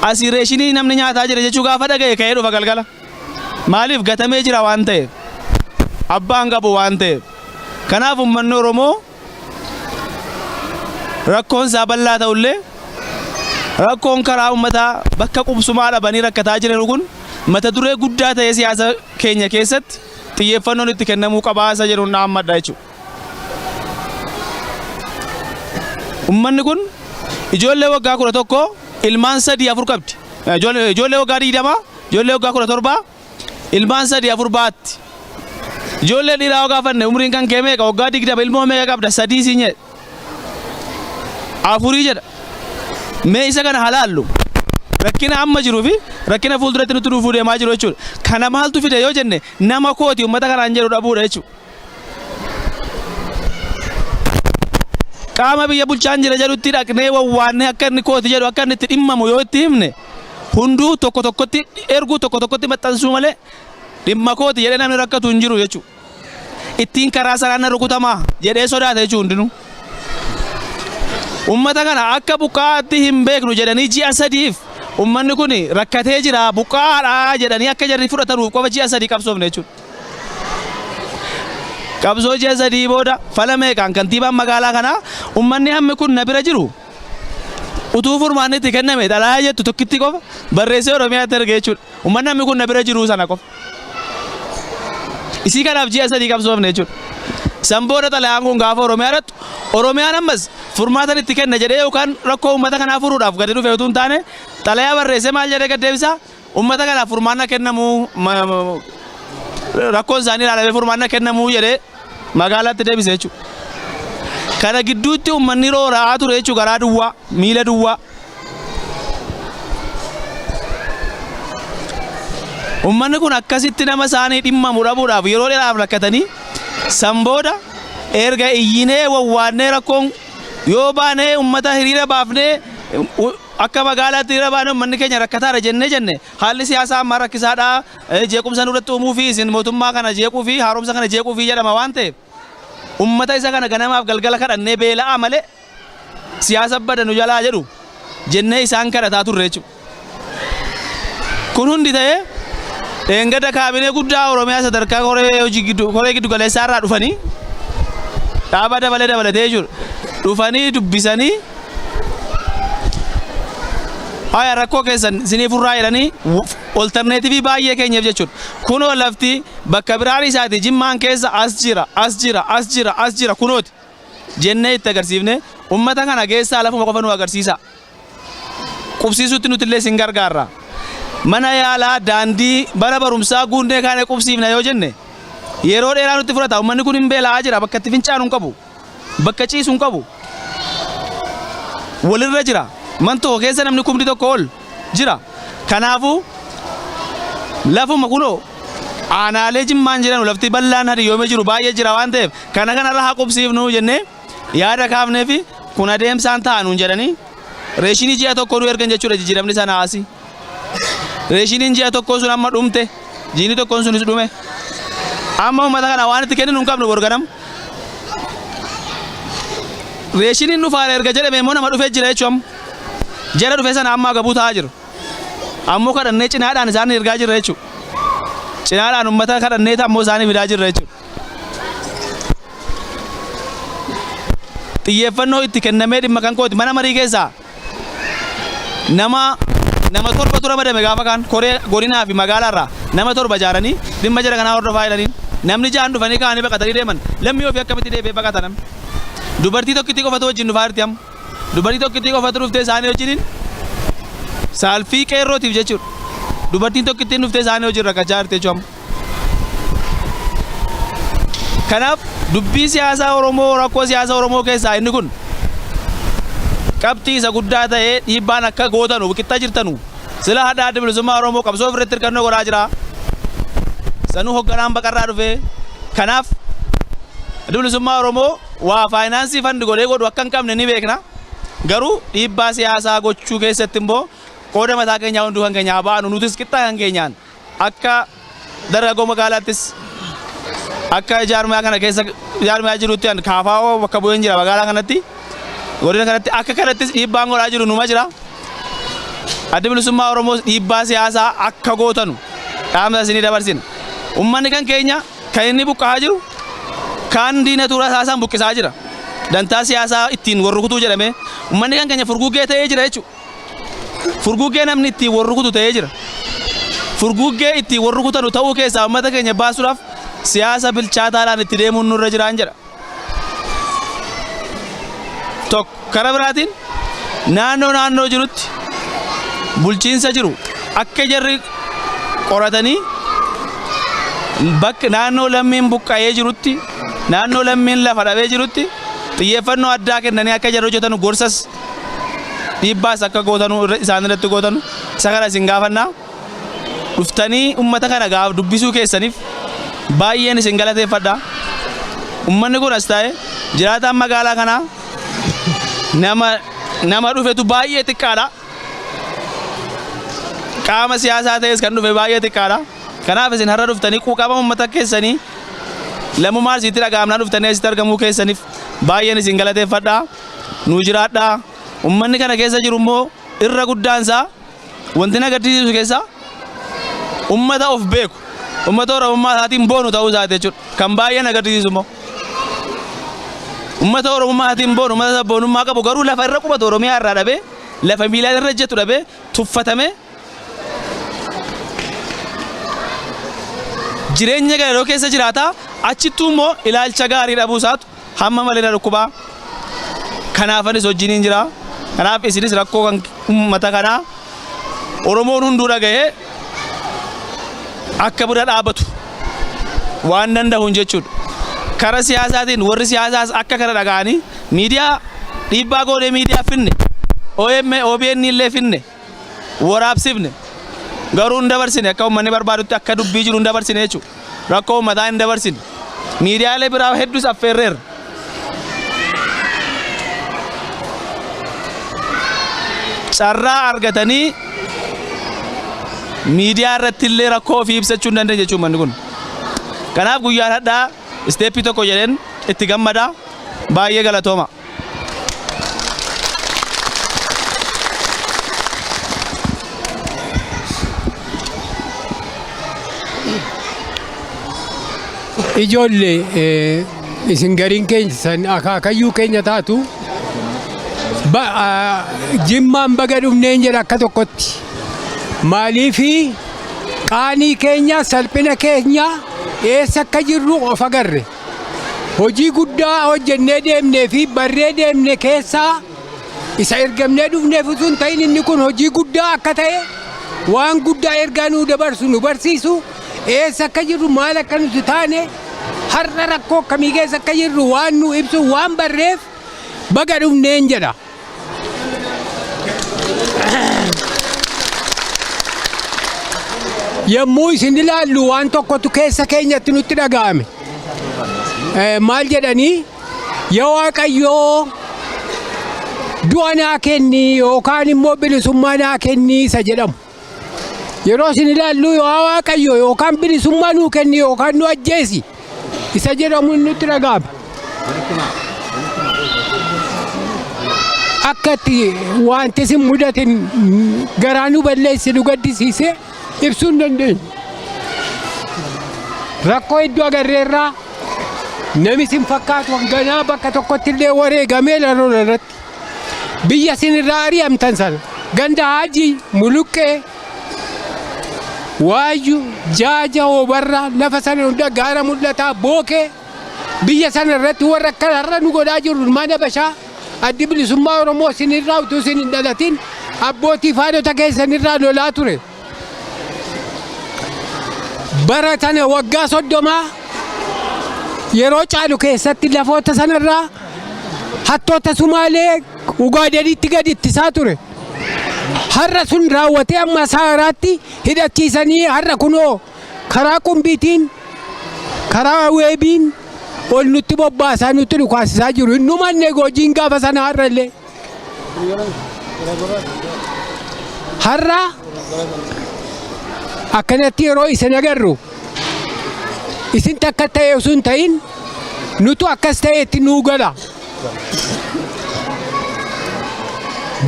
asii reeshinii namni nyaataa jira jechuu gaafa dhaga'e ka'ee dhufa galgala. Maaliif? Gatamee jira waan ta'eef. Abbaan qabu waan ta'eef. Kanaaf uummanni Oromoo rakkoon isaa bal'aa ta'ullee, rakkoon karaa uummataa bakka qubsumaa dhabanii rakkataa jiran kun mata duree guddaa ta'ee siyaasa keenya keessatti xiyyeeffannoon itti kennamuu qabaa isa jedhuun dhaammadha jechuudha. Uummanni kun ijoollee waggaa 11 ilmaan sadii afur qabdi. Ijoollee waggaa 20, ijoollee waggaa 17 ilmaan sadii afur baatti. Ijoollee dhiiraa yoo gaafanne, umriin kan kee meeqa? Waggaa 20. Ilmoo meeqa qabda? Sadii siin jedhe. Afurii jedha. Mee isa kana halaallu. Rakkina amma jiruu fi rakkina fuulduratti nutti dhufuu deemaa jiru jechuudha. Kana maaltu fide yoo jenne, nama kooti uummata kanaan jedhu dhabuudha jechuudha. Qaama biyya bulchaan jira jedhutti dhaqnee wawwaannee akka inni kooti jedhu, akka inni itti dhimmamu yoo itti himne, hunduu tokko tokkotti erguu, tokko tokkotti maxxansuu malee dhimma kooti jedhee namni rakkatu hin jiru jechuudha. Ittiin karaa sanaan na rukutamaa jedhee sodaata jechuudha hundinuu. Uummata kana akka buqqaatti hin beeknu jedhanii ji'a 3f uummanni kun rakkatee jira, buqqaadha jedhanii akka jarri fudhatanuuf qofa ji'a 3 qabsoofne jechuudha. Qabsoo ji'a 3 booda fala meeqaan kantiibaan magaalaa kanaa uummanni hammi kun na bira jiru utuu furmaanni itti kenname xalayaa jettu tokkitti qofa barreessee Oromiyaatti erge jechuudha. Uummanni hammi kun na bira jiru sana qofa. Isii kanaaf ji'a 3 qabsoofne jechuudha. San booda xalayaan kun gaafa Oromiyaa dhaqxu, Oromiyaan ammas furmaatan itti kenna jedhee yookaan rakkoo uummata kanaa furuudhaaf gadi dhufe utuu hin taane, xalayaa barreessee maal jedhee gad deebisaa? Uummata kanaaf furmaanna kennamuu, rakkoon isaanii ilaalamee furmaanna kennamuu jedhee magaalaatti deebise jechuudha. Kana gidduutti uummanni roora'aa ture jechuudha, garaa duwwaa, miila duwwaa. Uummanni kun akkasitti nama isaanii dhimmamu dhabuudhaaf yeroo dheeraaf rakkatanii, san booda erga iyyinee wawwaannee, rakkoon yoo baanee uummata hiriira baafnee, akka magaalaatti hiriira baanee uummanni keenya rakkataadha jennee haalli siyaasaa ammaa rakkisaadha, jeequmsa nurratti uumuu fi isin mootummaa kana jeequu fi haaromsa kana jeequu fi jedhama waan ta'eef, uummata isa kana ganamaaf galgala kadhannee beela'aa malee siyaasa bada nu jalaa jedhu jennee isaan kadhataa turre jechuudha. Kun hundi ta'ee dheengadda kaabinee guddaa Oromiyaa sadarkaa koree hojii giddu koree giddu galeessaa irraa dhufanii, dhaaba dabalee dabalatee jechuudha. Dhufanii dubbisanii, haya, rakkoo keessan isinii furraa jedhanii alternative baay'ee keenyaaf jechuudha. Kunoo lafti bakka biraan isaati Jimmaan keessa as jira, as jira, as jira, as jira kunooti jennee itti agarsiifne, ummata kana geessaa lafuma qofa nu agarsiisa. Qubsiisuutti nuti illee isin gargaarra. Mana yaalaa, daandii, bara barumsaa guunnee kaane qubsiifna yoo jenne yeroo dheeraa nutti fudhata. Uummanni kun hin beela'aa jira. Bakka itti fincaanu hin qabu. Bakka ciisu hin qabu. Walirra jira. Man tokko keessa namni 1,000 ol jira. Kanaafuu lafuma kunoo aanaalee Jimmaan jiran lafti bal'aan hadiyyoomee jiru baay'ee jira waan ta'eef, kana kanarra haa qubsiifnu jennee yaada kaafnee fi kun adeemsaan ta'a nuun jedhanii reeshinii ji'a tokko nu ergan jechuudha jijjiiramni sana asii. Reeshiniin ji'a tokkoo sun amma dhumte, jiini tokkoon sunis dhume. Amma uummata kana waan itti kenninu hin qabnu borganam. Reeshiniin dhufaara erga jedhame immoo nama dhufee jira jechuun amma. Jara dhufe sana amma agabuu ta'aa jiru. Ammoo kadhannee cinaadhaan isaan ergaa jirra jechuudha. Cinaadhaan uummata kadhannee ammoo isaanii fidaa jirra jechuudha. Xiyyeeffannoo itti kennamee dhimma kan kooti mana marii keessaa nama Nama torbatu ramadame gaafa kaan koree godinaa fi magaalaarraa nama torba ijaaranii dhimma jara kanaa hordofaa jedhanii namni ja'an dhufanii ka'anii baqatanii deeman. Lammii ofii akkamitti deebi'ee baqata namni? Dubartii tokkittii qofatu wajjin dhufaa jirti amma. Dubartii tokkittii qofatu dhuftee isaanii wajjiniin saalfii qeerrootiif jechuudha. Dubartiin tokkittiin dhuftee isaanii wajjin rakkachaa jirti jechuudha amma. Kanaaf dubbii siyaasaa Oromoo, rakkoo siyaasa Oromoo keessaa inni kun qabxii isa guddaa ta'ee dhiibbaan akka gootanu qixxa jirtanu sila hadha Adda Bilisummaa Oromoo qabsoo ofirratti hirkannoo godhaa jira. Sanuu hogganaan baqarraa dhufee. Kanaaf Adda Bilisummaa Oromoo waa faayinaansii fund godhee godhu akka hin qabne ni beekna. Garuu dhiibbaa siyaasaa gochuu keessatti immoo qooda mataa keenyaa hunduu kan keenyaa baanu, nutis qixxa kan keenyaan akka dargaggoo magaalaattis akka jaarmiyaa kana keessa jaarmiyaa jirutti an kaafaa'oo bakka bu'een jira magaalaa kanatti, godina kanatti, akka kanattis dhiibbaan godhaa jiru numa jira. Addi Bilisummaa Oromoos dhiibbaa siyaasaa akka gootanu dhaamsa isinii dabarsina. Uummanni kan keenya kan inni buqqa'aa jiru kaan diina tuuraa saasaan buqqisaa jira. Dantaa siyaasaa ittiin warrukutuu jedhamee uummanni kan keenya furguggee ta'ee jira jechuudha. Furguggee namni ittiin warrukutu ta'ee jira. Furguggee ittiin warrukutanu ta'uu keessaa uummata keenya baasuudhaaf siyaasa bilchaataadhaan itti deemuun nurra jiraan jedha. Tokko karaa biraatiin naannoo naannoo jirutti bulchiinsa jiru akka jarri qoratanii bakka naannoo lammiin buqqa'ee jirutti, naannoo lammiin lafa dhabee jirutti xiyyeeffannoo addaa kennanii akka jarri hojjetan gorsas dhiibbaas akka gootanu isaan irratti gootanu isa kana isin gaafannaa. Dhuftanii ummata kana gaaf dubbisuu keessaniif baay'een isin galateeffadha. Ummanni kun as taa'e jiraataan magaalaa kanaa nama dhufetu baay'ee xiqqaadha. Qaama siyaasaa ta'es kan dhufe baay'ee xiqqaadha. Kanaaf isin har'a dhuftanii quuqama uummata keessanii lammummaa isitti dhaga'amnaa dhuftanii asitti argamuu keessaniif baay'een isin galateeffadha. Nuu jiraadha. Uummanni kana keessa jiru immoo irra guddaan isaa wanti na gaddisiisu keessaa uummata of beeku, uummata Oromummaa isaatiin boonu ta'uu isaati jechuudha. Kan baay'ee na gaddisiisu immoo uummata Oromummaa isaatiin boonu, uummata sabboonummaa qabu, garuu lafa irra qubatu Oromiyaa irraa dhabee, lafa miilaan irra ejjetu dhabee tuffatamee jireenya galaroo keessa jiraata. Achittuu immoo ilaalcha gaarii dhabuu isaatu hamma malee na dhukkubaa. Kanaafanis wajjiniin jira. Kanaaf isinis rakkoo kan uummata kanaa Oromoon hunduu dhagahee akka bira dhaabatu waan danda'uun jechuudha. Kara siyaasaatiin warri siyaasaas akka kana dhaga'anii miidiyaa dhiibbaa goonee miidiyaa finne, OM, OBN illee finne, waraabsifne, garuu hin dabarsine. Akka uummanni barbaadutti akka dubbii jiru hin dabarsine jechuudha. Rakkoo uummataa hin dabarsine. Miidiyaalee biraa hedduus affeerreerra. Carraa argatanii miidiyaa irratti illee rakkoo ofii ibsachuu hin dandeenye jechuudha uummanni kun. Kanaaf guyyaan hadhaa step tokko jedheen itti gammada. Baay'ee galatooma. Ijoollee, isin gariin keessan akaakayyuu keenya taatu, Jimmaan baga dhufneen jedha akka tokkotti. Maaliifi qaanii keenya, salphina keenya, eessa akka jirru of agarre. Hojii guddaa hojjennee deemnee fi barree deemne keessaa isa ergamnee dhufneef utuu hin ta'in, inni kun hojii guddaa akka ta'e, waan guddaa ergaa nuu dabarsu, nu barsiisu, eessa akka jirru, maal akka nuti taane, har'a rakkoo akkamii keessa akka jirru waan nu ibsu waan barreef baga dhufneen jedha. Yommuu isin ilaallu waan tokkotu keessa keenyatti nutti dhaga'ame. Maal jedhanii, yaa Waaqayyoo, du'a naa kenni yookaan immoo bilisummaa naa kenni isa jedhamu. Yeroo isin ilaallu, yaa Waaqayyo, yookaan bilisummaa nuu kenni yookaan nu ajjeesi isa jedhamu nutti dhaga'ame. Akka itti wanti isin mudatin garaa nu balleesse, nu gaddisiise, ibsuu hin dandeenyu. Rakkoo hedduu agarreerraa. Nami isin fakkaatu hanganaa bakka tokkotti illee wareegamee lola irratti biyya isin irraa ari'amtan sana. Ganda Haajii, Muluqqee, Waayyu, Jaaja, Hobarraa lafa sana hunda gaara mul'ataa Bookee biyya sana irratti warra akka har'a nu godhaa jiru ilmaan Habashaa addi bilisummaa Oromoo isinirraa utuu isin hin dhalatin abbootii fi haadhota keessanirraa lolaa ture. Bara tana waggaa 30 yeroo caalu keessatti lafoota sanarraa hattoota Sumaalee Ugaadenitti gadi ittisaa ture. Har'a sun raawwatee amma Saaraatti hidhachiisanii har'a kunoo karaa qumbiitiin karaa weebiin ol nutti bobbaasaa nutti dhukaasisaa jiru. Hin dhumanne hojiin gaafa sana har'a illee. Har'a akkanatti yeroo isin agarru isin takka ta'e osoo hin ta'in nutu akkas ta'etti nuu gala.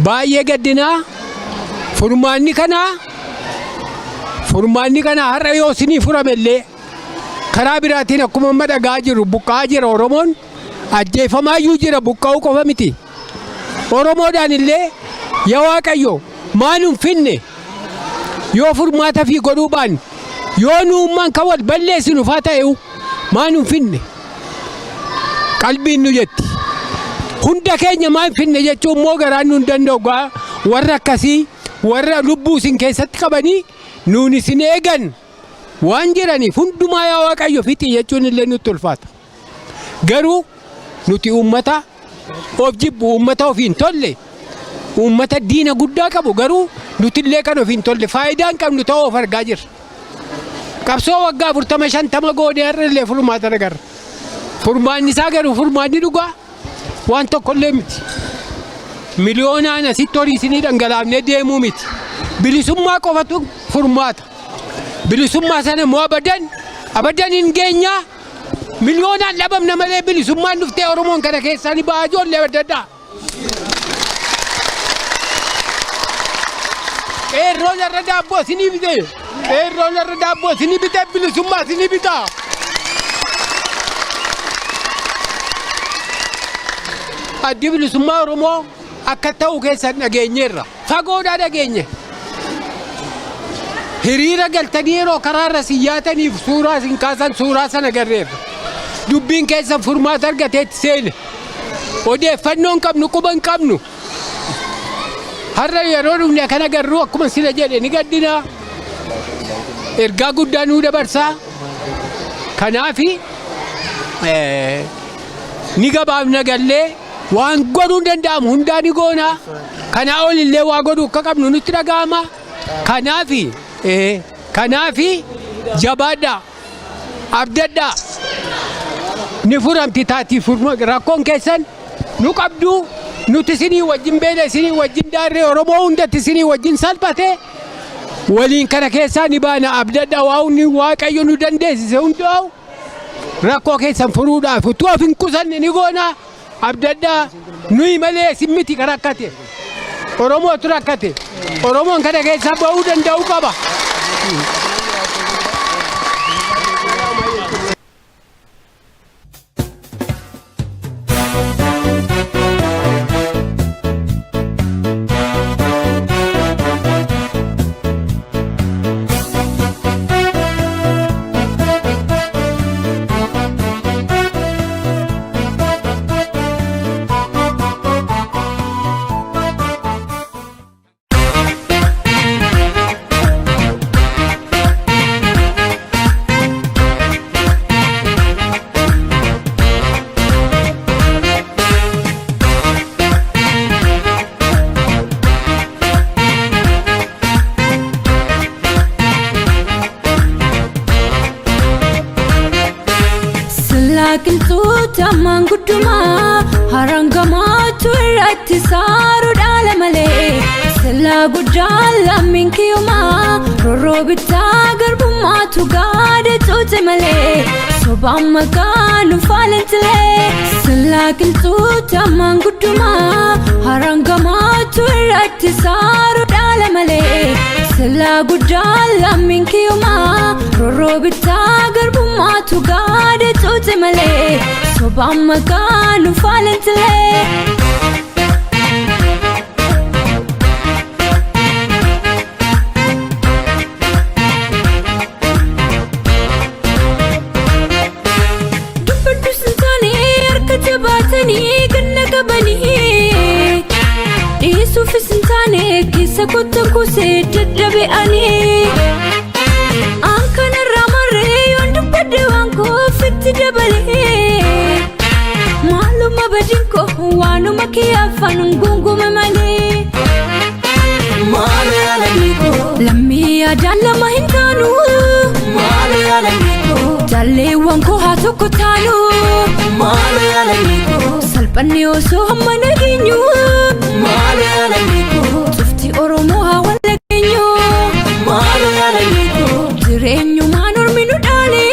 Baay'ee gaddinaa furmaanni kanaa furmaanni kanaa har'a yoo isinii furame illee karaa biraatiin akkuma amma dhagaa jiru buqqa'aa jira Oromoon ajjeefamaayyuu jira buqqa'uu qofa miti. Oromoodhaan illee yaa Waaqayyo maa nun finne yoo furmaata fi godhuu baanne yoo nuummaan kan wal balleessinu faa ta'e'u maa nun finne qalbiin nu jetti. Hunda keenya maa hin finne jechuun immoo garaan nu hin danda'u gaa warra akkasii warra lubbuu isin keessatti qabanii nuun isin eegan waan jiraniif hundumaa yaa Waaqayyo fixi jechuun illee nutti ulfaata. Garuu nuti uummata of jibbu, uummata ofii hin tolle, uummata diina guddaa qabu garuu nuti illee kan ofii hin tolle faayidaa hin qabnu ta'uu of argaa jirra. Qabsoo waggaa 40 50 goonee har'a illee furmaata agarra. Furmaanni isaa garuu furmaanni dhugaa waan tokko illee miti. Miliyoonaan asitti horii isinii dhangalaafnee deemuu miti. Bilisummaa qofatu furmaata. Bilisummaa sana immoo abadan abadan hin geenyaa. Miliyoonaan dhabamna malee bilisummaan dhuftee Oromoon kana keessaa ni ba'a ijoollee adda addaa. Qeerroon irra daabboo isinii bite. Qeerroon irra daabboo isinii bite bilisummaa isinii bita. Addi bilisummaa Oromoo akka ta'u keessan dhageenyeerra. Fagoodhaa dhageenye. Hiriira galtanii yeroo karaarra isin yaataniif suuraa isin kaasan suuraa sana agarreerra. Dubbiin keessan furmaata argateetti seene. Odeeffannoo hin qabnu quba hin qabnu. Har'a yeroo dhufne kan agarru akkuma sila jedhe ni gaddina. Ergaa guddaa nuu dabarsaa. Kanaafi ni gabaabna gallee waan godhuun danda'amu hundaa ni goona. Kanaa ol illee waa godhuu akka qabnu nutti dhaga'ama. Kanaafi kanaafi jabaadhaa abdadhaa ni furamti taatii rakkoon keessan nu qabdu nuti isinii wajjin beela isinii wajjin daarree Oromoo hundatti isinii wajjin salphate waliin kana keessaa ni baana abdadhaa waa hundi Waaqayyo nu dandeessise hundaa'u rakkoo keessan furuudhaaf utuu of hin qusanne ni goona abdadhaa nuyi malee isin miti kan rakkate Oromootu rakkate Oromoon kana keessaa ba'uu danda'uu qaba. Silaa qilxuuta maanguddumaa harangamaatu irratti saaruu dhaala malee. Silaa guddaa lammiin kiyyumaa roorroo bittaa garbummaatu gaada cuuce malee. Sobaan maqaa nu faalantilee. Silaa qilxuuta maanguddumaa harangamaatu irratti saaruu dhaala malee. Silaa guddaa lammiin kiyyumaa roorroo bittaa garbummaatu gaada cuuce malee. Sobaan maqaa nu faalantilee. Kottan kusee dadhabe ani. An kanarraa marree yoon dubbadde waan koofitti dabalee. Maaluma badiin koo waanuma kiyyaafan gungume malee. Maalo yaalammii koo. Lammii yaadaan lama hin taanu. Maalo yaalammii koo. Jaalleewwan koo haa tokko taanu. Maalo yaalammii koo. Salphanni osoo hamma nageenyu. Maalo yaalammii koo. Cufti Oromoo haa wal dhageenyu. Maalo yaalammii koo. Jireenyumaan ormi nu dhaale.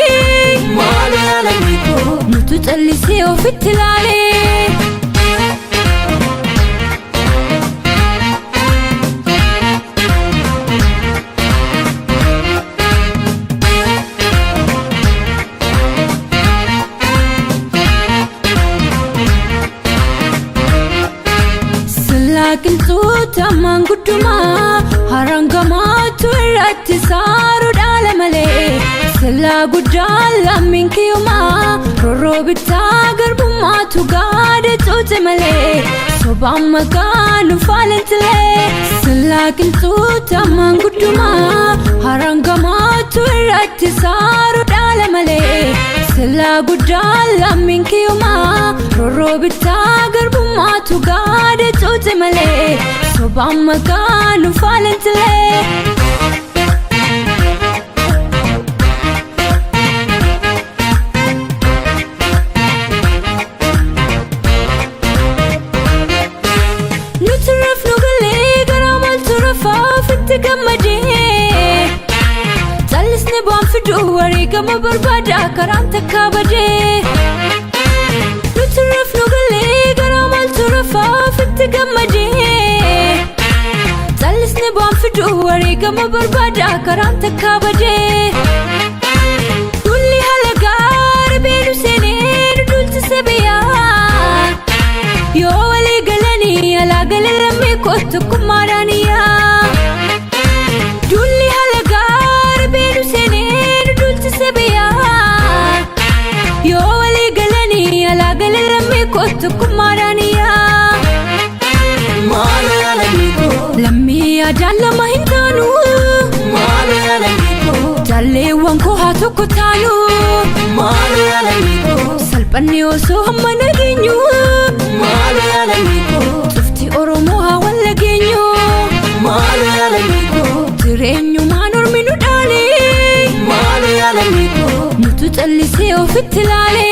Maalo yaalammii koo. Nutu callisee ofitti ilaale. Silaa qilxuuta maanguddumaa harangamaatu irratti saaruu dhaala malee. Silaa guddaa lammiin kiyyumaa roorroo bittaa garbummaatu gaada cuuce malee. Sobaan maqaa nu faalantilee. Silaa qilxuuta maanguddumaa harangamaatu irratti saaruu dhaala malee. Silaa guddaa lammiin kiyyumaa roorroo bittaa garbummaatu gaada cuuce malee. Sobaan maqaa nu faalantilee. Nuti rafnu galee garaa maaltu rafaa ofitti gammadee. Callisni bu'aan fiduu wareegama barbaada karaan takka badee. Nuti rafnu galee garaa maaltu rafaa ofitti gammadee. Callisni bu'aan fiduu wareegama barbaada karaan takka badee. Dulli halagaa ribee nu seenee nu dulchise biyyaa. Yoo walii galanii alaa galee lammii koo tokkummaadhaan iyyaa. Dulli halagaa ribee nu seenee nu dulchise biyyaa. Yoo walii galanii alaa galee lammii koo tokkummaadhaan iyyaa. Maalo yaalammii koo. Lammii yaadaan lama hin taanu. Maalo yaalammii koo. Jaalleewwan koo haa tokko taanu. Maalo yaalammii koo. Salphanni osoo hamma nageenyu. Maalo yaalammii koo. Cufti Oromoo haa wal dhageenyu. Maalo yaalammii koo. Jireenyumaan ormi nu dhaale. Maalo yaalammii koo. Nutu callisee ofitti ilaale.